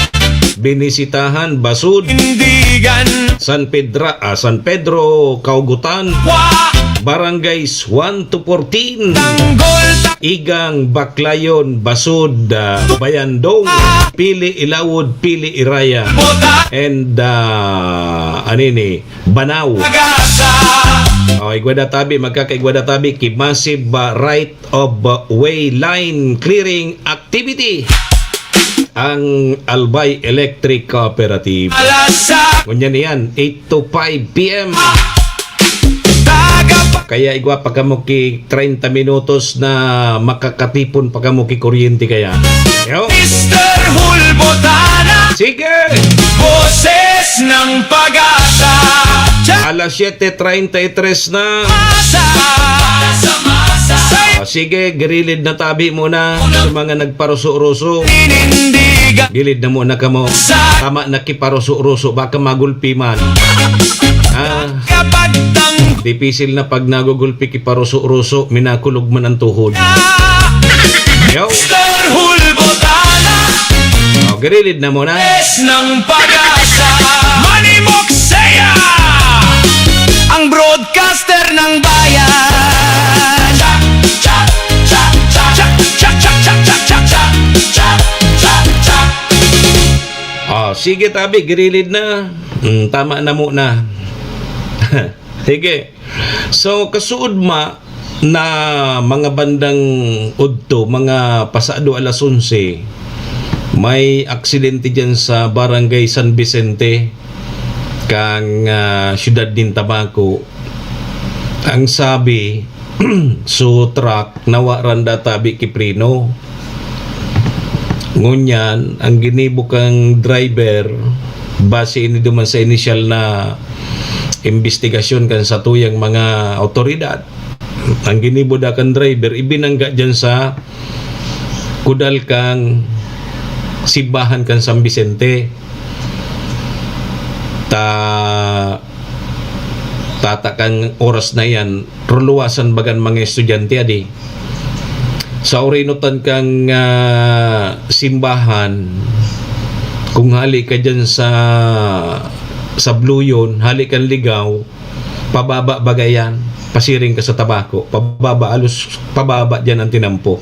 Binisitahan, Basud, Indigan. San Pedra-, ah, San Pedro, Kaugutan, Wa. Barangays one to fourteen. Tanggol, ta- Igang, Baclayon, Basud, ah, Bayandong, Pili, Ilawod, Pili, Iraya, Bota. And, ah, anini, Banao. Agasa. O, igwa da tabi, magkakaigwa da tabi, ki massive, ah, right of way line clearing activity ang Albay Electric Cooperative. Alasa. Ngunyan iyan, eight to five P M. Taga pa- Kaya igwa pa kamo ki treinta minutos na makakatipon pa kamo ki kuryente kaya. Yo. Mister Hulbotana. Sige! Boses ng Pag-asa. Alas siete treinta y tres na. Masa. Masa, masa. O, sige, girilid na tabi muna sa mga nagparuso-ruso. Inindigan. Gilid na muna kamo. Sa Tama na kiparuso-ruso, baka magulpi man. Ah, kapag tang- Dipisil na pag nagugulpi kiparuso-ruso, minakulog man ang tuhod. Yo. Mister Hulbotana. O, girilid na muna. Es ng Pag-asa. Manny Moksea. Ang broadcaster ng bayan. Cha, cha, cha, cha. O, sige, tabi, girilid na. Mm, tama na muna. Sige. So, kasuod ma na mga bandang udto, mga pasado alas onse, may aksidente diyan sa Barangay San Vicente, kan, ah, siyudad nin Tabaco. Ang sabi, so truck, nawa randa tabi ki preno. Ngunyan, ang ginibo kang driver, base ini duman sa inisyal na imbestigasyon kan satuyang mga awtoridad, ang ginibo da kan driver, ibinangga diyan sa kudal kang simbahan kan San Vicente. Ta-, tata kan oras na yan, ruluwasan bagan mga estudyante, adi. Sa orinotan kang, ah, simbahan, kung hali ka dyan sa, sa Bluyon, hali kang Ligao, pababa baga yan, pasiring ka sa Tabaco, pababa, alos pababa dyan ang tinampo.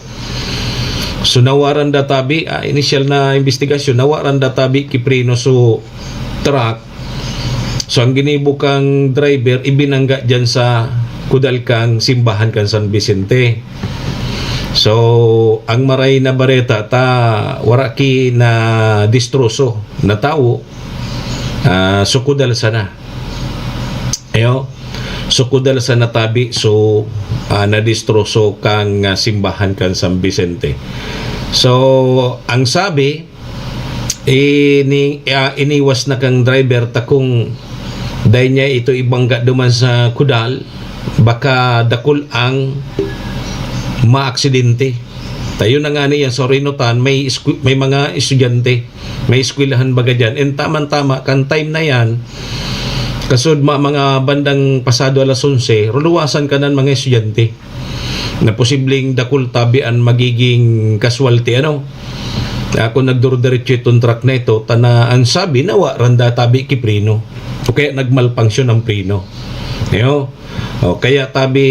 So, nawaran da tabi, ah, inisyal na imbestigasyon, nawaran da tabi ki preno so truck. So, ang ginibo kang driver, ibinangga dyan sa kudal kang simbahan kan San Vicente. So, ang maray na bareta ta, wara ki na distroso na tawo, ah, so kudal sana. Ayo, so kudal sa natabi, so, ah, nadistroso kang, ah, simbahan kan San Vicente. So, ang sabi, ini-, ah, iniwas na kang driver ta kung dai niya ito ibangga duman sa kudal, baka dakul ang maaksidente. Tayo na nga niya sa Rinotan, may esku-, may mga estudyante, may eskwelahan baga dyan. And tama-tama, kan time na yan, kasud ma-, mga bandang pasado alas onse, ruluwasan ka nan mga estudyante na posibleng dakul tabi an magiging casualty, ano? Ako nagdurdiretso itong truck na ito, tana ang sabi, nawaran da tabi ki preno. O kaya nagmalpangsyon ang preno. Yo? O, kaya tabi,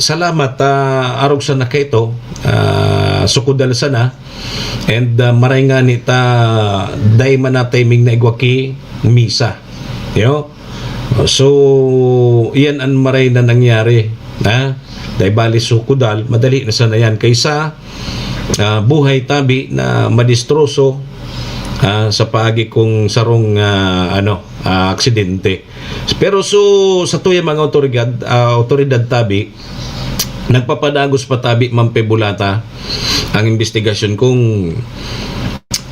salamat, ah, arog sana kaito, ah, sukudal sana. And, ah, maray ngani ta, dai man na timing na igwa ki misa. Yo? So, iyan an maray na nangyari, ha? Dai bali sukudal, madali na sana yan. Kaysa, ah, buhay tabi na madistroso, ah, sa paagi kung sarong, ah, ano, ah, aksidente. Pero so, sa tuyang mga otoridad, ah, otoridad tabi, nagpapadagos pa tabi, Ma'am Pebulata, ang imbestigasyon kung,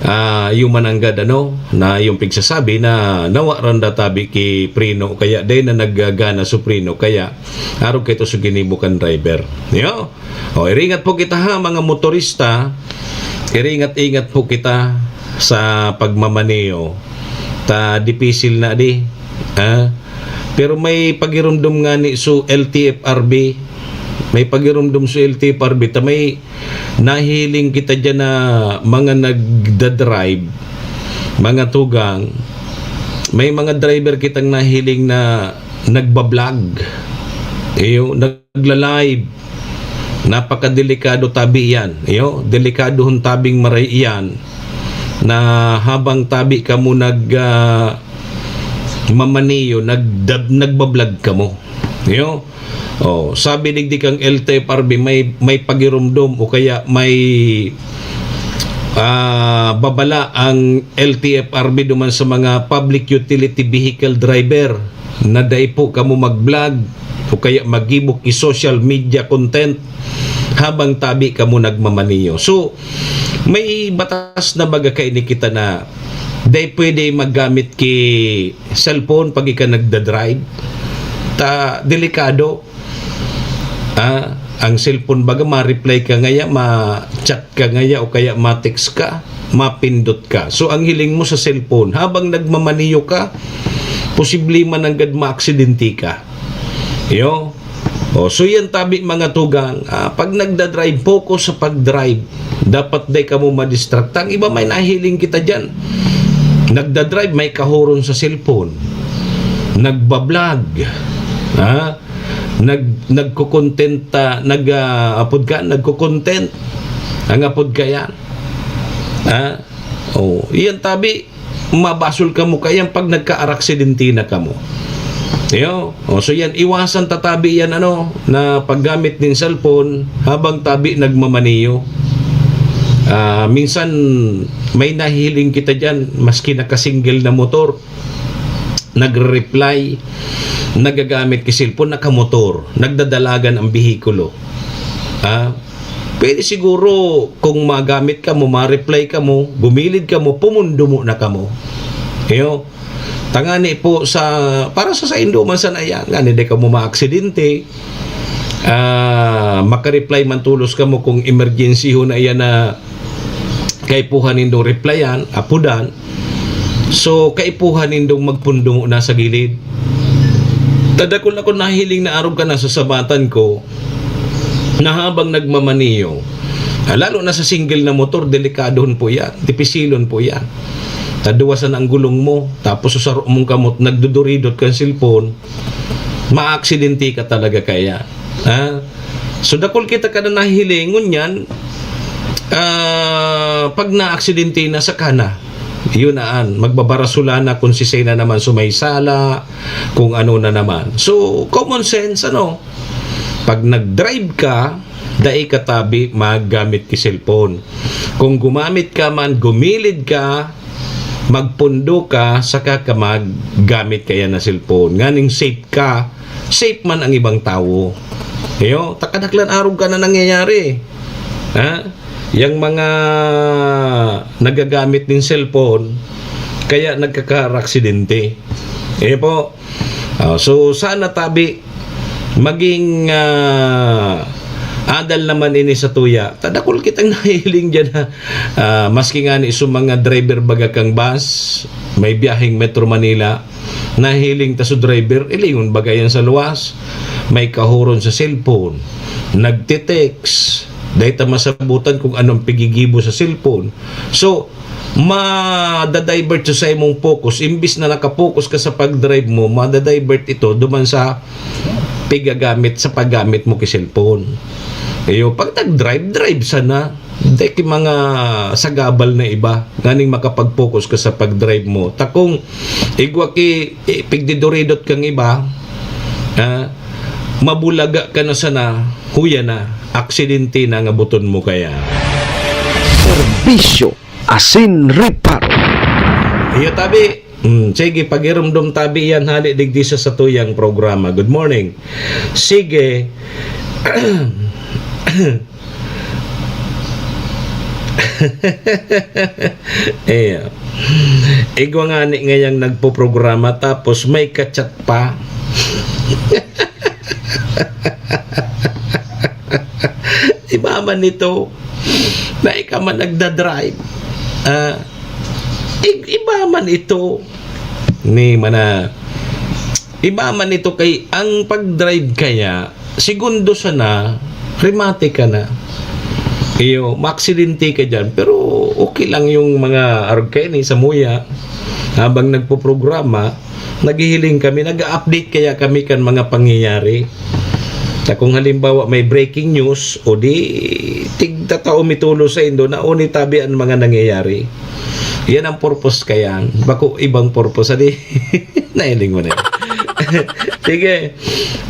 ah, yung mananggad, ano, na yung pigsasabi na nawaran da tabi ki preno, kaya dai na naggagana so preno, kaya arog kaito so ginibo kan driver. Yo? O, iringat po kita ha, mga motorista, iringat-ingat po kita sa pagmamaneho. Ta dipisil na di, ha? Pero may pagirumdom ngani so L T F R B, may pagirumdom so L T F R B, ta may nahiling kita dyan na mga nagda-drive, mga tugang, may mga driver kitang nahiling na nagba-vlog. Iyo, nagla-live. Napakadelikado tabi yan. Iyo, delikadohon tabing maray iyan na habang tabi kamo nag, ah, mamaniyo, nagda-, nagba-vlog kamo. Iyo. Oh, sabi digdi kang L T F R B, may, may pagirumdom o kaya may, ah, babala ang L T F R B duman sa mga public utility vehicle driver na dai po kamo mag-vlog o kaya maggibo ki social media content habang tabi kamo nagmamaniyo. So, may batas na baga kaini kita na dai pwede maggamit ki cellphone pag ika nagda-drive. Ta, delikado. Ah, ang cellphone baga, ma-reply ka ngaya, ma-chat ka ngaya, o kaya ma-text ka, mapindot ka. So, ang hiling mo sa cellphone, habang nagmamaniyo ka, posible mananggad maaksidente ka. Yo. O, so yan tabi, mga tugang, ah, pag nagda-drive, focus sa pag-drive. Dapat dai kamo ma-distract. Ang iba may nahiling kita dyan. Nagda-drive, may kahuron sa cellphone. Nagba-vlog. Ha? Nag-, nagko-content, ah, nag, ah, apod ka, nagko-content. Ang apod ka yan. Ha? Oh, iyan tabi, mabasol kamo kayan pag nagkaaraksidente na kamo. Yo, oh, so yan, iwasan tatabi yan, ano, na paggamit nin cellphone habang tabi nagmamaniyo. Ah, minsan, may nahiling kita dyan, maski naka-single na motor, nagre-reply, nagagamit ki cellphone, nakamotor, nagdadalagan ang behikulo. Ah, pwede siguro kung magamit kamo, ma-reply kamo, gumilid kamo, pumundumo na kamo. Iyo. Tangani po sa, para sa saindo man sana yan, ngani di kamo maaksidente, ah, makareply man tulos kamo kung emergency ho na yan na kaipuhan nindong replyan, apodan. So, kaipuhan nindong magpundumo na sa gilid. Tadakol ako nahiling na arog ka na sa sabatan ko na habang nagmamaniyo, ah, lalo na sa single na motor, delikadon po yan, dipisilon po yan. Taduwasan ang gulong mo, tapos sa saro mong kamot, nagduduridot kang cellphone, maaksidente ka talaga kaya. Ha? So, dakol kita ka na nahilingon yan, Ah, pag naaksidente na, saka na. Yun na an, magbabarasolan na kung sisay na naman sumaysala, kung ano na naman. So, common sense, ano? Pag nag-drive ka, dai ka tabi maggamit ki cellphone. Kung gumamit ka man, gumilid ka, magpundo ka, saka ka maggamit kaya na cellphone. Nganing safe ka, safe man ang ibang tawo. Iyo, takadaklan arog ka na nangyayari. Ha? Yang mga nagagamit nin cellphone, kaya nagkakaraksidente. Eh po, ah, so sana tabi maging, ah, adal naman ini sa tuya. Tadakol kitang nahiling dyan, ha. Ah, maski nga ni sa mga driver baga kang bus, may biyaheng Metro Manila, nahiling ta sa driver, ilingon baga yan sa luwas. May kahuron sa cellphone, nagte-text, dahil ta masabutan kung anong pigigibo sa cellphone. So, madadivert sa imong focus. Imbis na nakapokus ka sa pag-drive mo, madadivert ito duman sa pigagamit, sa paggamit mo ki cellphone. Iyo, pag nag-drive, drive sana. Dai ki mga sagabal na iba, nganing makapag-focus ka sa pag-drive mo. Takong igwa ki, eh, pigdiduridot kang iba, ah, mabulaga ka na sana, huya na, aksidente na nga buton mo kaya. Serbisyo asin reparo. Iyo, tabi. Hmm, sige, pagirumdom tabi yan, hali digdi sa satuyang programa. Good morning. Sige. Iyo. Igwa nga ni ngayang nagpoprograma tapos may kachat pa. Iba man ito na ika man nagda-drive. Ah, i-, iba man ito ni mana, iba man ito kay ang pag-drive kaya, segundo sana, remate ka na. Iyo, maaksidente ka dyan. Pero okay lang yung mga arog kayo ni samuya. Habang nagpoprograma, naghihiling kami, nag-update kaya kami kan mga pangyayari. Ta kung halimbawa may breaking news, o di, tigtatao mitulo sa indo na o ni tabi ang mga nangyayari. Yan ang purpose kaya. Bako ibang purpose, adi? Nailing mo na yun. Sige.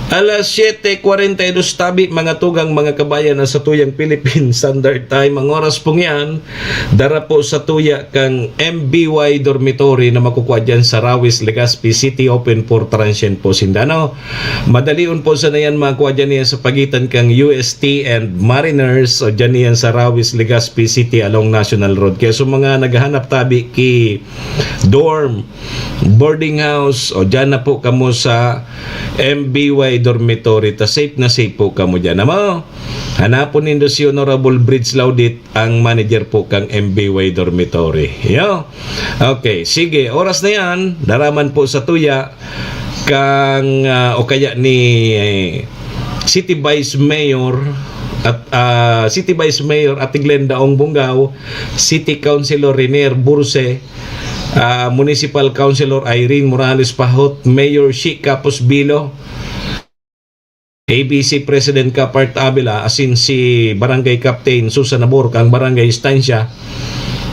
Alas siyete kwarenta y dos tabi, mga tugang, mga kabayan, na sa tuyang Philippine Standard Time. Ang oras pong yan, dara po sa tuya kang M B Y Dormitory na makukuha dyan sa Rawis, Legazpi City, open for transient po sinda, no? Madalion po sana yan makuha dyan yan sa pagitan kang U S T and Mariners o dyan yan sa Rawis, Legazpi City along National Road. Kaya sa mga naghahanap tabi ki dorm, boarding house, o dyan na po kamo sa M B Y Dormitory. Ta safe na safe po kamo dyan. Amo, hanapon nindo si Honorable Bridge Laudit, ang manager po kang M B Y Dormitory. Yo. Okay, sige. Oras na yan. Daraman po sa tuya kang, ah, o kaya ni, eh, City Vice Mayor at, ah, City Vice Mayor Ate Glenda Ong Bungao, City Councilor Renier Burse, ah, Municipal Councilor Irene Morales Pahot, Mayor Shi Capos Bilo, A B C President Kapart Avila, asin si Barangay Captain Susan Nabor, kang Barangay Estancia.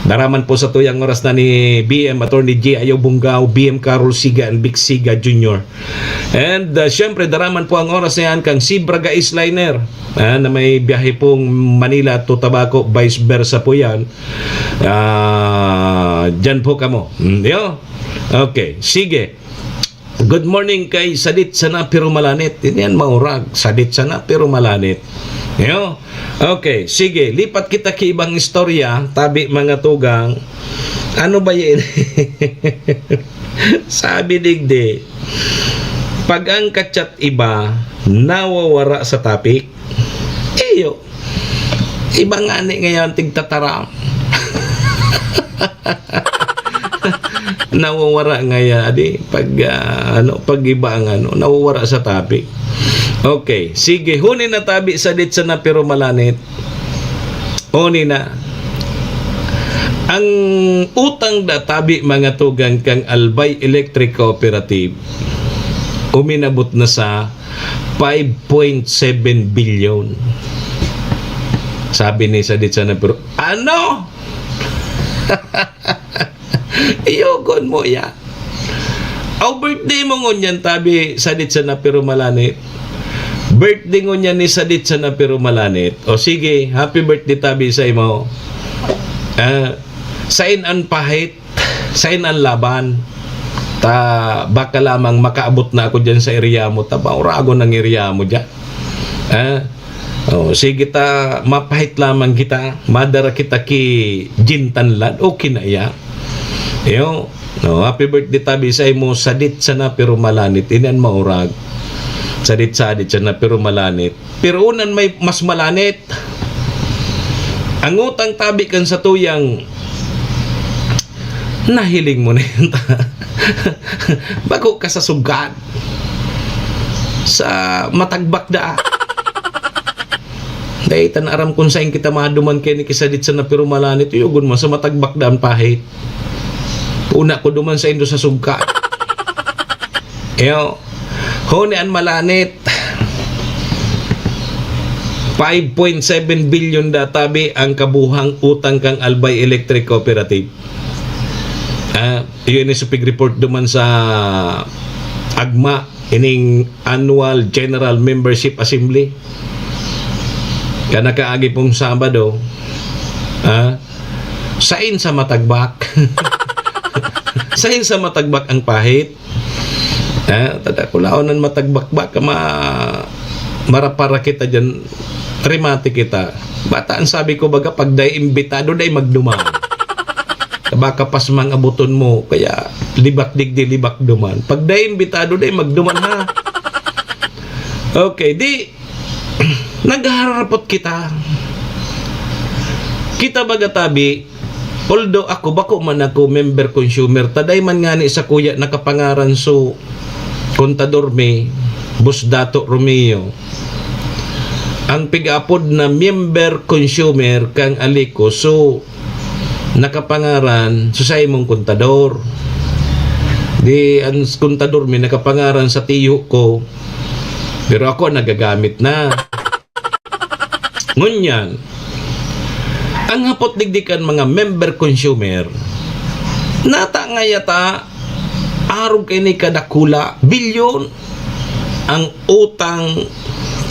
Daraman po sa tuyang oras na ni B M Attorney G I O Bungao, B M Carol Siga, and Vic Siga Junior. And, uh, syempre, daraman po ang oras na yan kang Zebra Gais Liner, ah, na may biyahe pong Manila to Tabaco, vice versa po yan. Ah, dyan po kamo. Mm, yo. Okay, sige. Good morning kay Sadit Sana Pero Malanit. Yan, maurag. Sadit Sana Pero Malanit. Yo. Okay, sige. Lipat kita ki ibang istorya. Tabi, mga tugang. Ano ba yan? Sabi digdi, pag ang kachat iba, nawawara sa topic. Iyo. Iba nga ni ngayon, tigtataram. Nawawara nga ya, di, pag, ah, ano, pag iba ang ano, nawawara sa topic. Okay, sige, huni na tabi, Sadit Sana Pero Malanit. Huni na. Ang utang na tabi, mga tugang, kang Albay Electric Cooperative, uminabot na sa five point seven billion. Sabi ni sadit sana, pero, "Ano?" Iyogon mo yan. Aw, birthday mo ngunyan, tabi sadit sana, pero malanit. Birthday ngunyan ni sadit sana, pero malanit. O sige, happy birthday, tabi sa imo. Ah, sain an pahit? Sain an laban? Ta baka lamang makaabot na ako dyan sa area mo, ta mauragon ang area mo dyan. Ah, oh, sige ta, mapahit lamang kita, madara kita ki Jintanlad, okay na iya. Iyo, no, happy birthday, tabi sa imo, sadit sana pero malanit, ini an maurag. Sadit-sadit sana pero malanit. Pero unan may mas malanit. Ang utang, tabi, kan satuyang nahiling mo na yan, ta. Bako ka sa sugad. Sa matagbak da. Dahil ta na aram kung saan kita maduman kay ni kisadit sana pero malanit, iyogon mo sa matagbak da an pahit. Una ko duman sa indo sa sugka. Iyo, huni an malanit. Five point seven billion da, tabi, ang kabuhang utang kang Albay Electric Cooperative. Ah, iyo ini sa pig-report duman sa agma, ining Annual General Membership Assembly. Kan nakaagi pong Sabado, ah, sain sa matagbak? Sain sa matagbak ang pahit? Ah, tada kulaon ang matagbak, baka ma-, marapara kita dyan, remate kita. Bata ang sabi ko, baga, pag dai imbitado, dai magduman. Baka pas mang abuton mo, kaya libak digdi, libak duman. Pag dai imbitado, dai magduman, ha? Okay, di, naghararapot kita. Kita, baga, tabi, although ako, bako man ako member consumer, ta dai man ngani sakuya nakapangaran so Contador mi, Boss Dato Romeo, ang pig-aapod na member consumer kang Alico, so nakapangaran so sa imong Contador. Di ang Contador mi nakapangaran sa tiyo ko, pero ako ang nagagamit na. Ngunyan, ang hapot digdi kan mga member consumer, nata ngaya ta, arog kaini kadakula, bilyon ang utang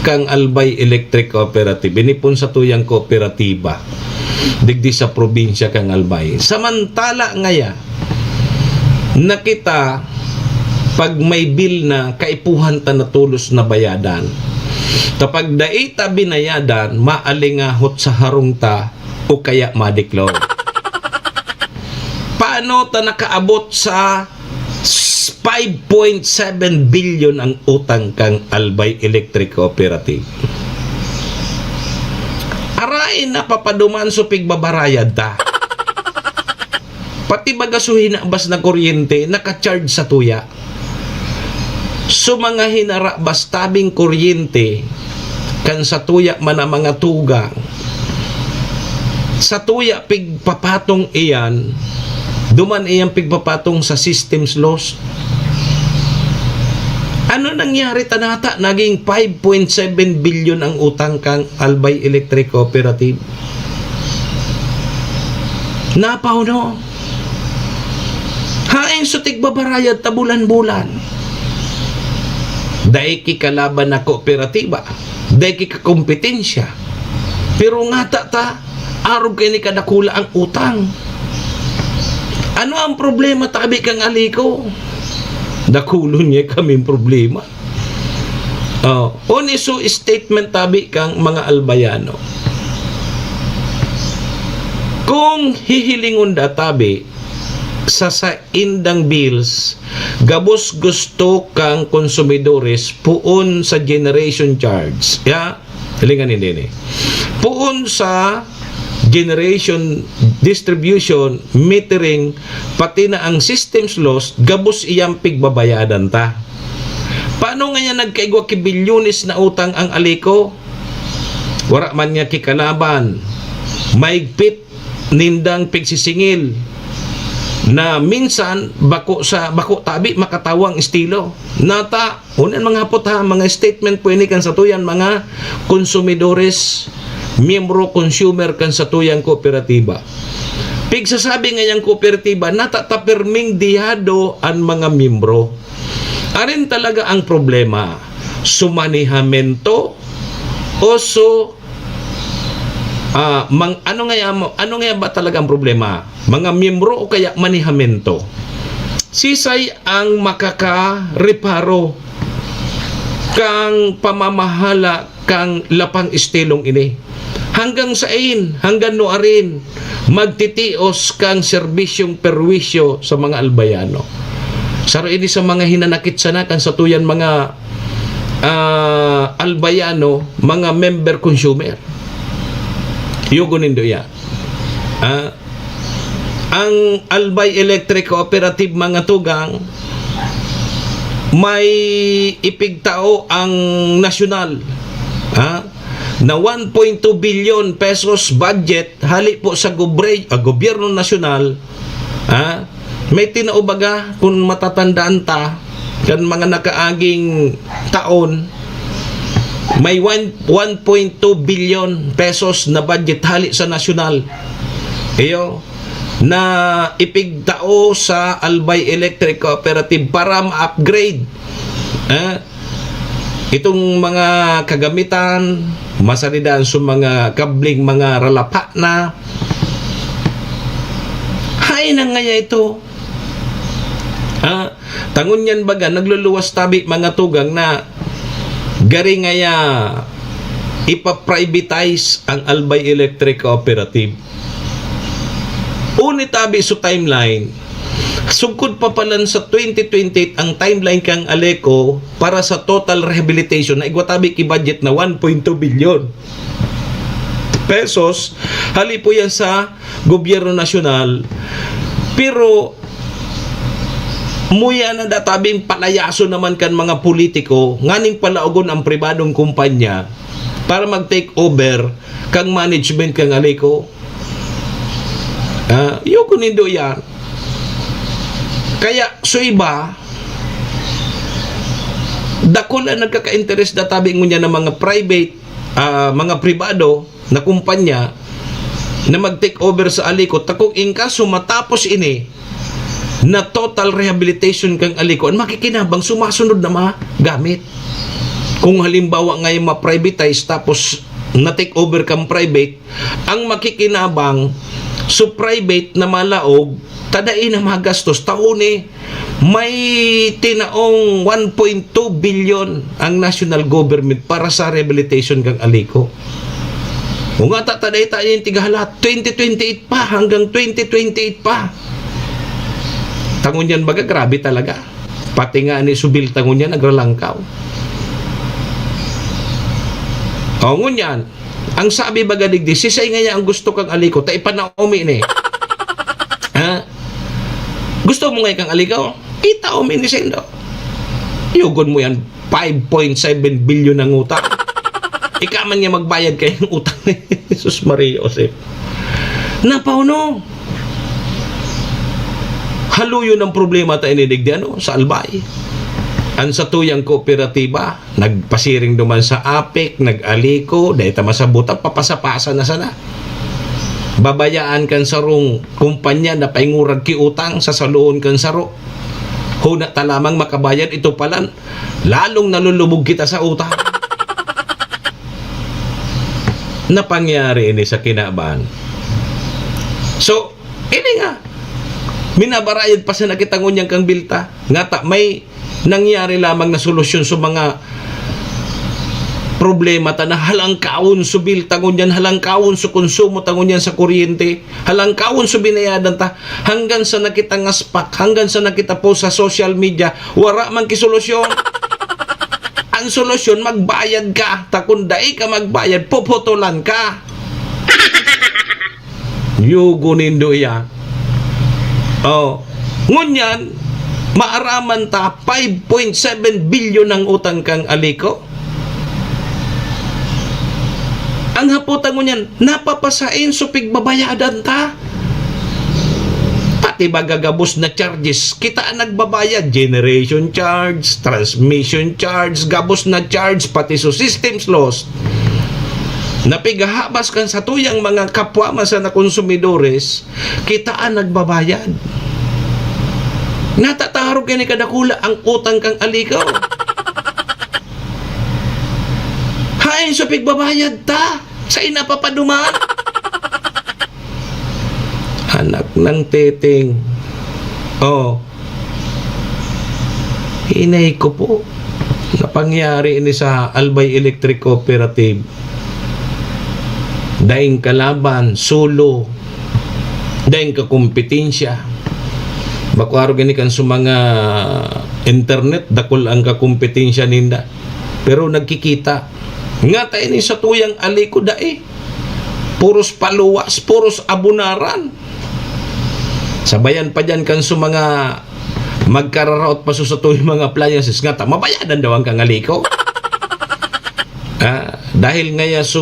kang Albay Electric Cooperative. Ini pon satuyang kooperatiba digdi sa probinsya kang Albay. Samantala ngaya, na kita, pag may bill na, kaipuhan ta na tolos na bayadan. Ta pag dai ta binayadan, maalingahot sa harong ta o kaya madiklog. Paano ta nakaabot sa s-, five point seven billion ang utang kang Albay Electric Cooperative? Aray, napapaduman so pigbabarayad ta. Pati baga so hinabas na kuryente, naka-charge sa tuya. So, mga hinarabas tabing kuryente, kan sa tuya man ang mga tugang, sa tuya pigpapatong iyan, duman iyang pigpapatong sa systems loss. Ano nangyari ta nata? Naging five point seven billion ang utang kang Albay Electric Cooperative. Napahuno. Haen so tigbabarayad ta bulan-bulan? Dai ki kalaban na kooperatiba, dai ki kakompetensya. Pero ngata ta, arog kaini kadakula ang utang. Ano ang problema tabi kang Alico? Dakulon niya kaming problema. Oh, uni so statement tabi kang mga Albayano. Kung hihilingon da tabi sa saindang bills, gabos gusto kang konsumidores poon sa generation charge. Ya, hilingan ninda ini. Poon sa generation, distribution, metering, pati na ang systems loss, gabos iyang pigbabayadan ta. Paano ngaya nagkaigwa ki bilyones na utang ang Alico? Wara man niya kikalaban. Maigpit nindang pigsisingil na minsan bako sa, bako tabi makatawa ang estilo. Nata, unan mga hapot ha, mga statement po ini kan satuyan mga konsumidores, miyembro, consumer kan satuyang kooperatiba. Pigsasabi ngayang kooperatiba, natataperming diyado an mga miyembro. Arin talaga ang problema, su manehamento o su, ah, mang-, ano ngaya mo, ano ngaya ba talaga ang problema? Mga miyembro o kaya manehamento? Sisay ang makakareparo kan pamamahala kan lapang estilong ini? Hanggang sain, hanggang nuarin, magtitios kan serbisyong perwisyo sa mga Albayano? Saro ini sa mga hinanakit sana kan satuyan mga, ah, Albayano, mga member consumer. Yugo nindo iya. Ah, ang Albay Electric Cooperative, mga tugang, may ipigtao ang nasyonal, ha, na one point two billion pesos budget hali po sa gobre-, ah, gobyerno nasyonal, ha. May tinao baga, kung matatandaan ta, kan mga nakaaging taon, may one, one point two billion pesos na budget hali sa nasyonal. Iyo, na ipigtao sa Albay Electric Cooperative para ma-upgrade, eh, itong mga kagamitan, masaridan sa mga kabling, mga ralapa na. Hain na ngaya ito. Ah, tangon yan baga, nagluluwas tabi, mga tugang, na gari ngaya ipa-privatize ang Albay Electric Cooperative. Uni tabi su timeline, sugkod pa palan sa twenty twenty-eight ang timeline kang Aleco para sa total rehabilitation na igwa tabi ki budget na one point two billion pesos. Hali po yan sa gobyerno nasyonal. Pero muya na databing palayaso naman kan mga politiko nganing palaogon ang pribadong kumpanya para mag-take over kang management kang Aleco. Ah, yugo nindo yan. Kaya, so iba, dakul ang nagkaka-interes na tabi ngunyan ng mga private, ah, mga pribado na kumpanya na mag-take over sa Aleco. Takong in kaso matapos ini na total rehabilitation kang Aleco, ang makikinabang sumasunod na mga gamit. Kung halimbawa ngayon ma-privatize tapos na-take over kang private, ang makikinabang, so private na malaog, tadai na magastos, taon eh, may tinaong one point two billion ang national government para sa rehabilitation kang Aleco. Kung nga tatadai tayo yung tigahalat, twenty twenty-eight pa, hanggang twenty twenty-eight pa. Tangon yan baga, grabe talaga. Pati nga ni Subil tangon yan, nagralangkaw. O, ngunyan, ang sabi baga digdi, sisay ngaya ang gusto kang Aleco, ta ipanaomi ni. Ha? Gusto mo ngaya kang Aleco? Itaomi ni saindo. Yugon mo yan, five point seven billion ang utang. Ika man nga magbayad kayong utang ni Jesus Maria Joseph. Napauno. Haluyon ang problema ta ini digdi, ano, sa Albay. Ang satuyang kooperatiba, nagpasiring duman sa APEC, nag-Aleco, dahil ta masabutan, papasa-pasa na sana. Babayaan kan sarong kumpanya na paingurag ki utang sa saloon kan saro. Huna ta lamang makabayad ito palan, lalong nalulubog kita sa utang. Napangyari ini sa kinaban. So, ini nga, minabarayad pa sana kita ngunyan kang bilta. Ngata, may nangyari lamang na solusyon sa mga problema ta na halangkawon sa bilta ngunyan, halangkawon sa konsumo ta ngunyan sa kuryente, halangkawon sa binayadan ta, hanggang sa nakita nga spak, hanggang sa nakita po sa social media, wara man ki solusyon. Ang solusyon, magbayad ka. Ta kung dai ka magbayad, puputulan ka. Yugo nindo iya. Oh. Ngunyan, maaraman ta, five point seven billion ang utang kang Aleco. Ang haputan ngunyan, napapasain so pigbabayadan ta. Pati baga gabos na charges, kita ang nagbabayad, generation charge, transmission charge, gabos na charge, pati so systems loss. na pighahabas kan satuyang mga kapwa man sana konsumidores, kita an nagbabayad. Natatarog kani kadakula ang utang kan Alico. Haen sa pigbabayad ta, sa inapapaduman. Anak ng teteng. Oh. Hinay ko po. Napangyari ini sa Albay Electric Cooperative. Daing kalaban, solo. Daing kakompetensya. Bako arog ini kan sa mga internet, dakul ang kakompetensya ninda. Pero nagkikita. Nga ta ini sa tuyang Alico dai. Puros paluwas, puros abunaran. Sabayan pa diyan kan sa mga magkararaot pa sa satuyang mga appliances nga ta, mabayadan daw ang kan Alico. Ah, dahil ngaya so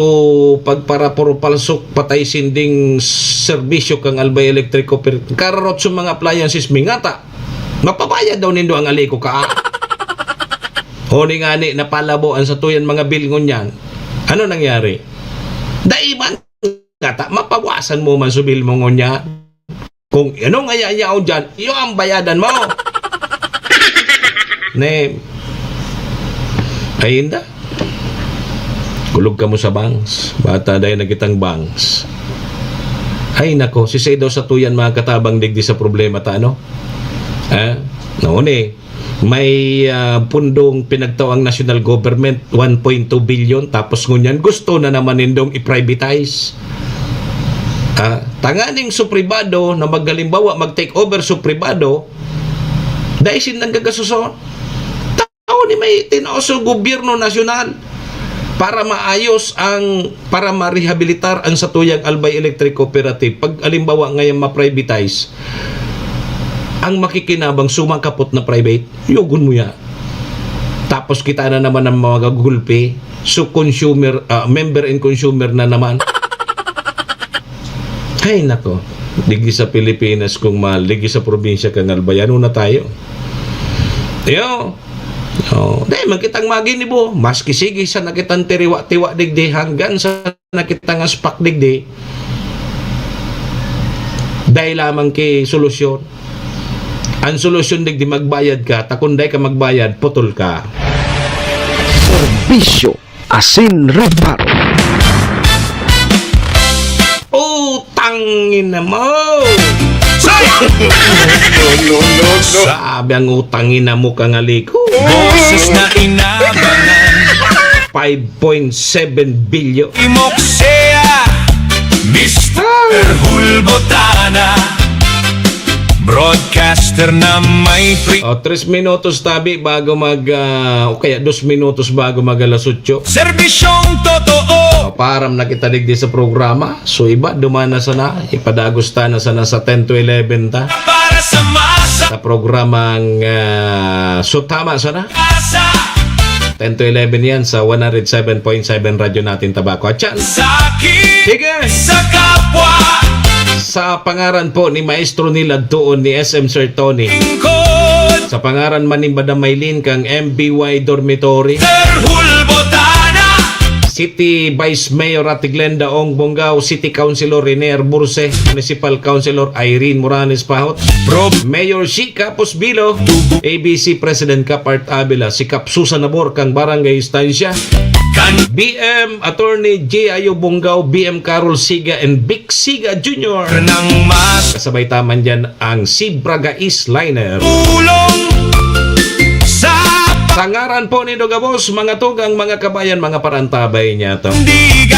pagparapuro palsok patay sinding serbisyo kan Albay Electric Cooper, kararaot sa mga appliances mi nga ta, mapabayad daw nindo ang Alico ka. Huli nga ni, napalabo ang satuyan mga bill ngunyan. Ano nangyari? Dai man nga ta, mapawasan mo man sa bill mo ngunyan. Kung ano nga yayaon dyan, iyo ang bayadan mo. Ne, ay inda. Kulog kamo sa bangs. Bata dahil nakitang bangs. Ay nako, si Sedo sa tuyan mga katabang digdi sa problema ta, ano? Eh? Noon eh, may ah, pundong pinagtao ang national government, one point two billion, tapos ngunyan gusto na naman nindong i-privatize. Ah, tanganing su pribado na maghalimbawa, mag-take over su pribado, dai sindang gagasuson. Tao ni may tinaos sa gobyerno nasyonal para maayos ang, para ma-rehabilitar ang satuyang Albay Electric Cooperative. Pag alimbawa ngayon ma-privatize, ang makikinabang sumakapot na private, yugon mo yan. Tapos kita na naman ang mga gulpi, so consumer, ah, member and consumer na naman. Ay, nako. Digdi sa Pilipinas, kung mahal, digdi sa probinsya kan Albay, ano na tayo? Iyo. Oh, dai man kitang maginibo. Maski sige, sa nakitang tiriwa-tiwa digdi, hanggang sa nakitang aspak digdi, dai lamang ki solusyon. Ang solusyon digdi, magbayad ka. Ta kun dai ka magbayad, putol ka. Serbisyo asin reparo. Utang ina mo! Sayang! No, no, no, no. Sabi ang utang ina mo, kangaliko. Boses na inabangan. Five point seven billion. Imoksea, Mister Hulbotana. Broadcaster na may pri- O, tres minutos tabi bago mag, ah, o kaya dos minutos bago mag alas otso. Serbisyong totoo. O, paaram na kita digdi sa programa. So, iba, duman na sana. Ipadagos ta na sana sa ten to eleven ta. Para sa masa. Sa programang, ah, so, tama sana. Asa. Ten to eleven yan sa one hundred seven point seven Radyo Natin Tabaco. At yan. Sakit. Sige. Sa kapwa. Sa pangaran po ni Maestro Nilad Tuon ni S M Sir Tony. Lingkod. Sa pangaran man ni Madam Maylin kang M B Y Dormitory. Sir Hulbotana. City Vice Mayor Ate Glenda Ong Bongao, City Councilor Rene Arburse, Municipal Councilor Irene Morales Pahot, Prob. Mayor Shi Capos Bilo, A B C President Cap Art Avila, si Cap Susan Nabor kang Barangay Estancia, kan B M Attorney J I O Bongao, B M Carol Siga, and Vic Siga Junior. Nang mas Kasabay taman dyan ang Sibraga East Liner. Tulong sa Sa ngaran po ni Dogabos, mga tugang, mga kabayan, mga parantabay niya to. Diga.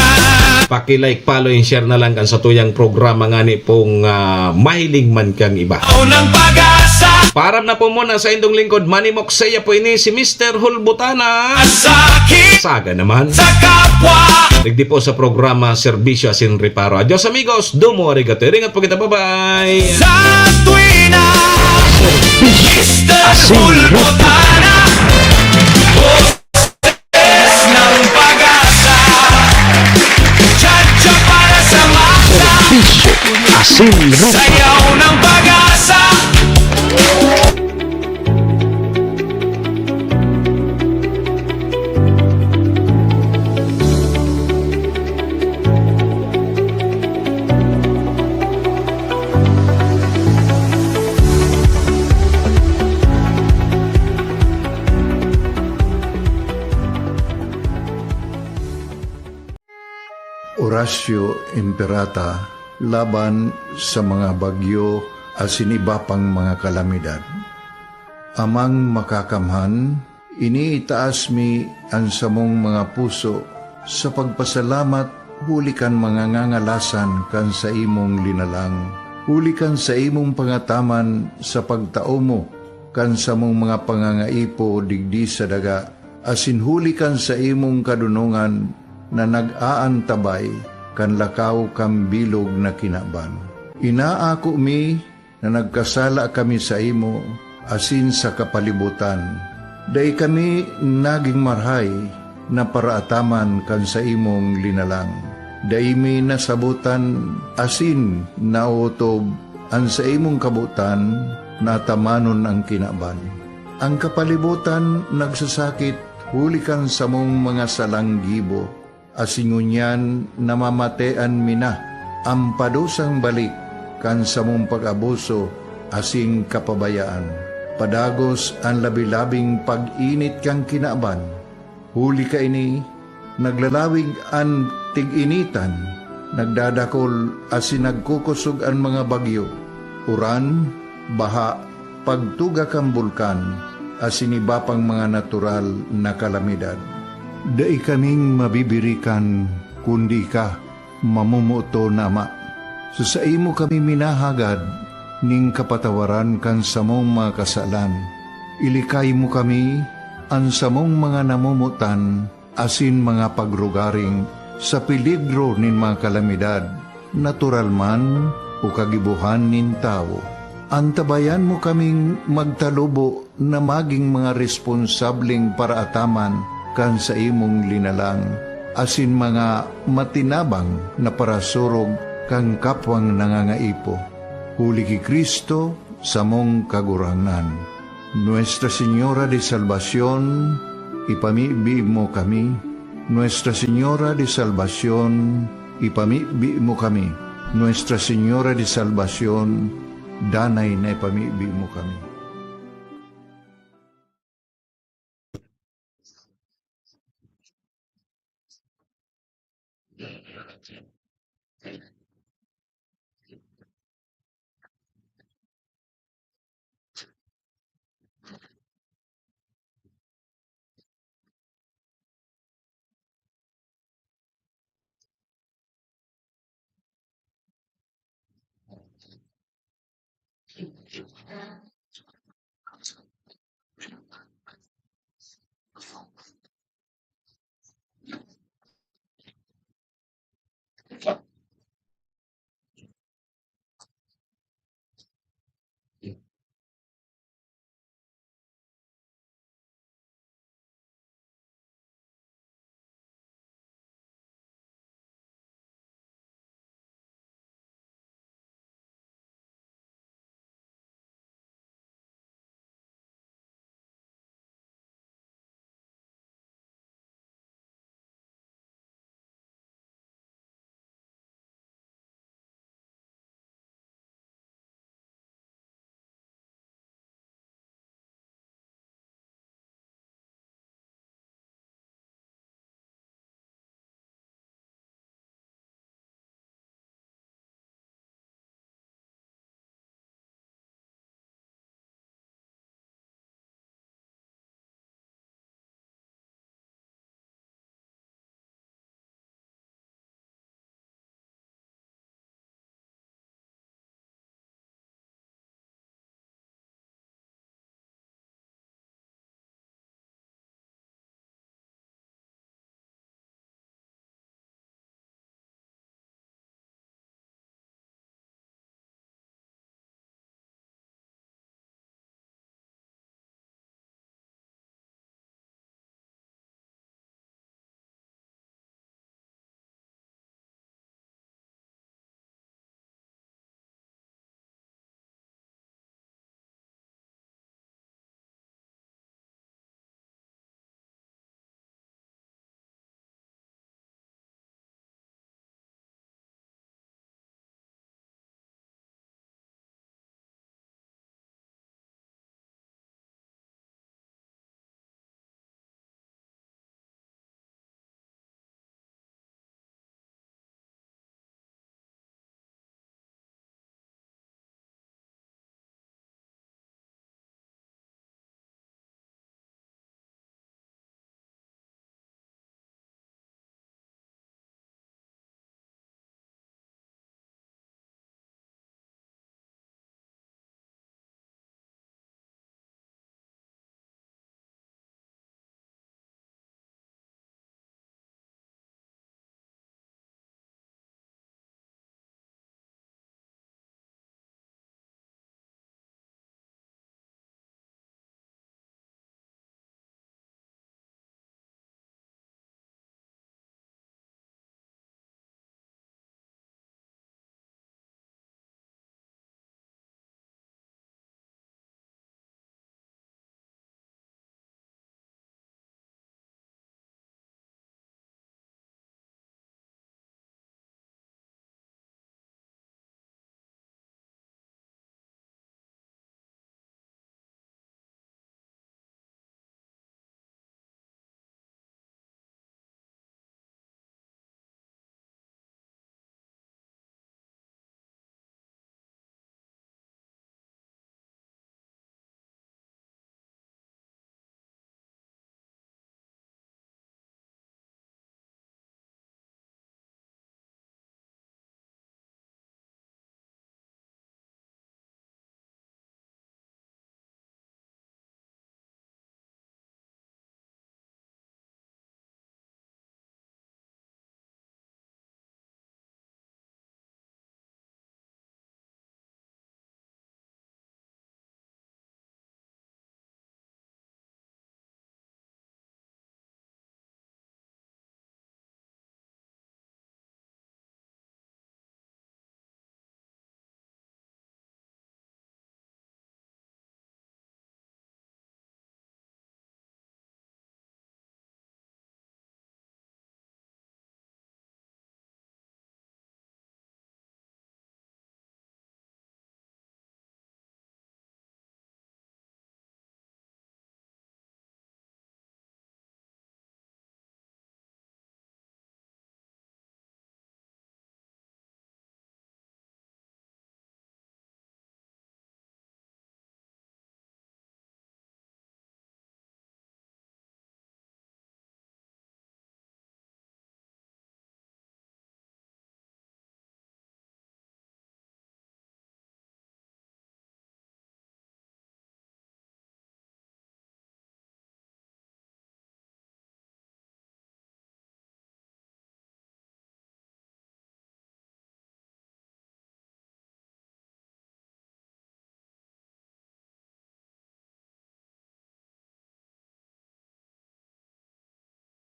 Paki-like, follow, and share na lang kan satuyang programa ngani pong, ah, mahiling man kang iba. Unang pag-asa. Paaram na po muna sa indong lingkod, Manny Moksea po ini, si Mister Hulbutana. Sakit. Saga naman. Sa kapwa. Digdi po sa programa Serbisyo Asin Reparo. Adios, amigos. Domo arigato. Ingat po kita. Bye-bye. Sa tuwina, Mister Asin Hulbutana. Boses ng pag-asa. Cha-cha para sa masa. Serbisyo Asin Reparo. Sayaw ng pag-asa. Ignacio Imperata laban sa mga bagyo asin iba pang mga kalamidad. Amang Makakamhan, iniitaas mi an samong mga puso sa pagpasalamat huli kan mga ngangalasan kan saimong linalang, huli kan saimong pangataman sa pagtao mo kan samong mga pangangaipo digdi sa daga, asin huli kan saimong kadonongan na nag-aantabay kan lakaw kan bilog na kinaban. Inaako mi na nagkasala kami saimo asin sa kapalibotan. Dai kami nagin marahay na paraataman kan saimong linalang. Dai mi nasabotan asin naotob an saimong kabotan na atamanon an kinaban. An kapalibotan nagsasakit huli kan samong mga salang gibo, asin ngunyan namamatean mi na an padusang balik kan samong pag-abuso asin kapabayaan. Padagos an labi-labing pag-init kan kinaban. Huli kaini, naglalawig an tig-initan, nagdadakol asin nagkukosog an mga bagyo, uran, baha, pagtuga kan bulkan, asin iba pang mga natural na kalamidad. Dai kaming mabibirikan, kundi ika, mamomoton na Ama. Sa saimo kami minahagad nin kapatawaran kan samong mga kasalan. Ilikay mo kami, an samong mga namomotan, asin mga pagrugaring sa peligro nin mga kalamidad, natural man o kagibohan nin tawo. Antabayan mo kaming magtalubo na magin mga responsableng paraataman kan saimong linalang, asin mga matinabang na parasurog kan kapwang nangangaipo. Huli ki Cristo, samong Kagurangnan. Nuestra Señora de Salvacion, ipamibi mo kami. Nuestra Señora de Salvacion, ipamibi mo kami. Nuestra Señora de Salvacion, danay na ipamibi mo kami.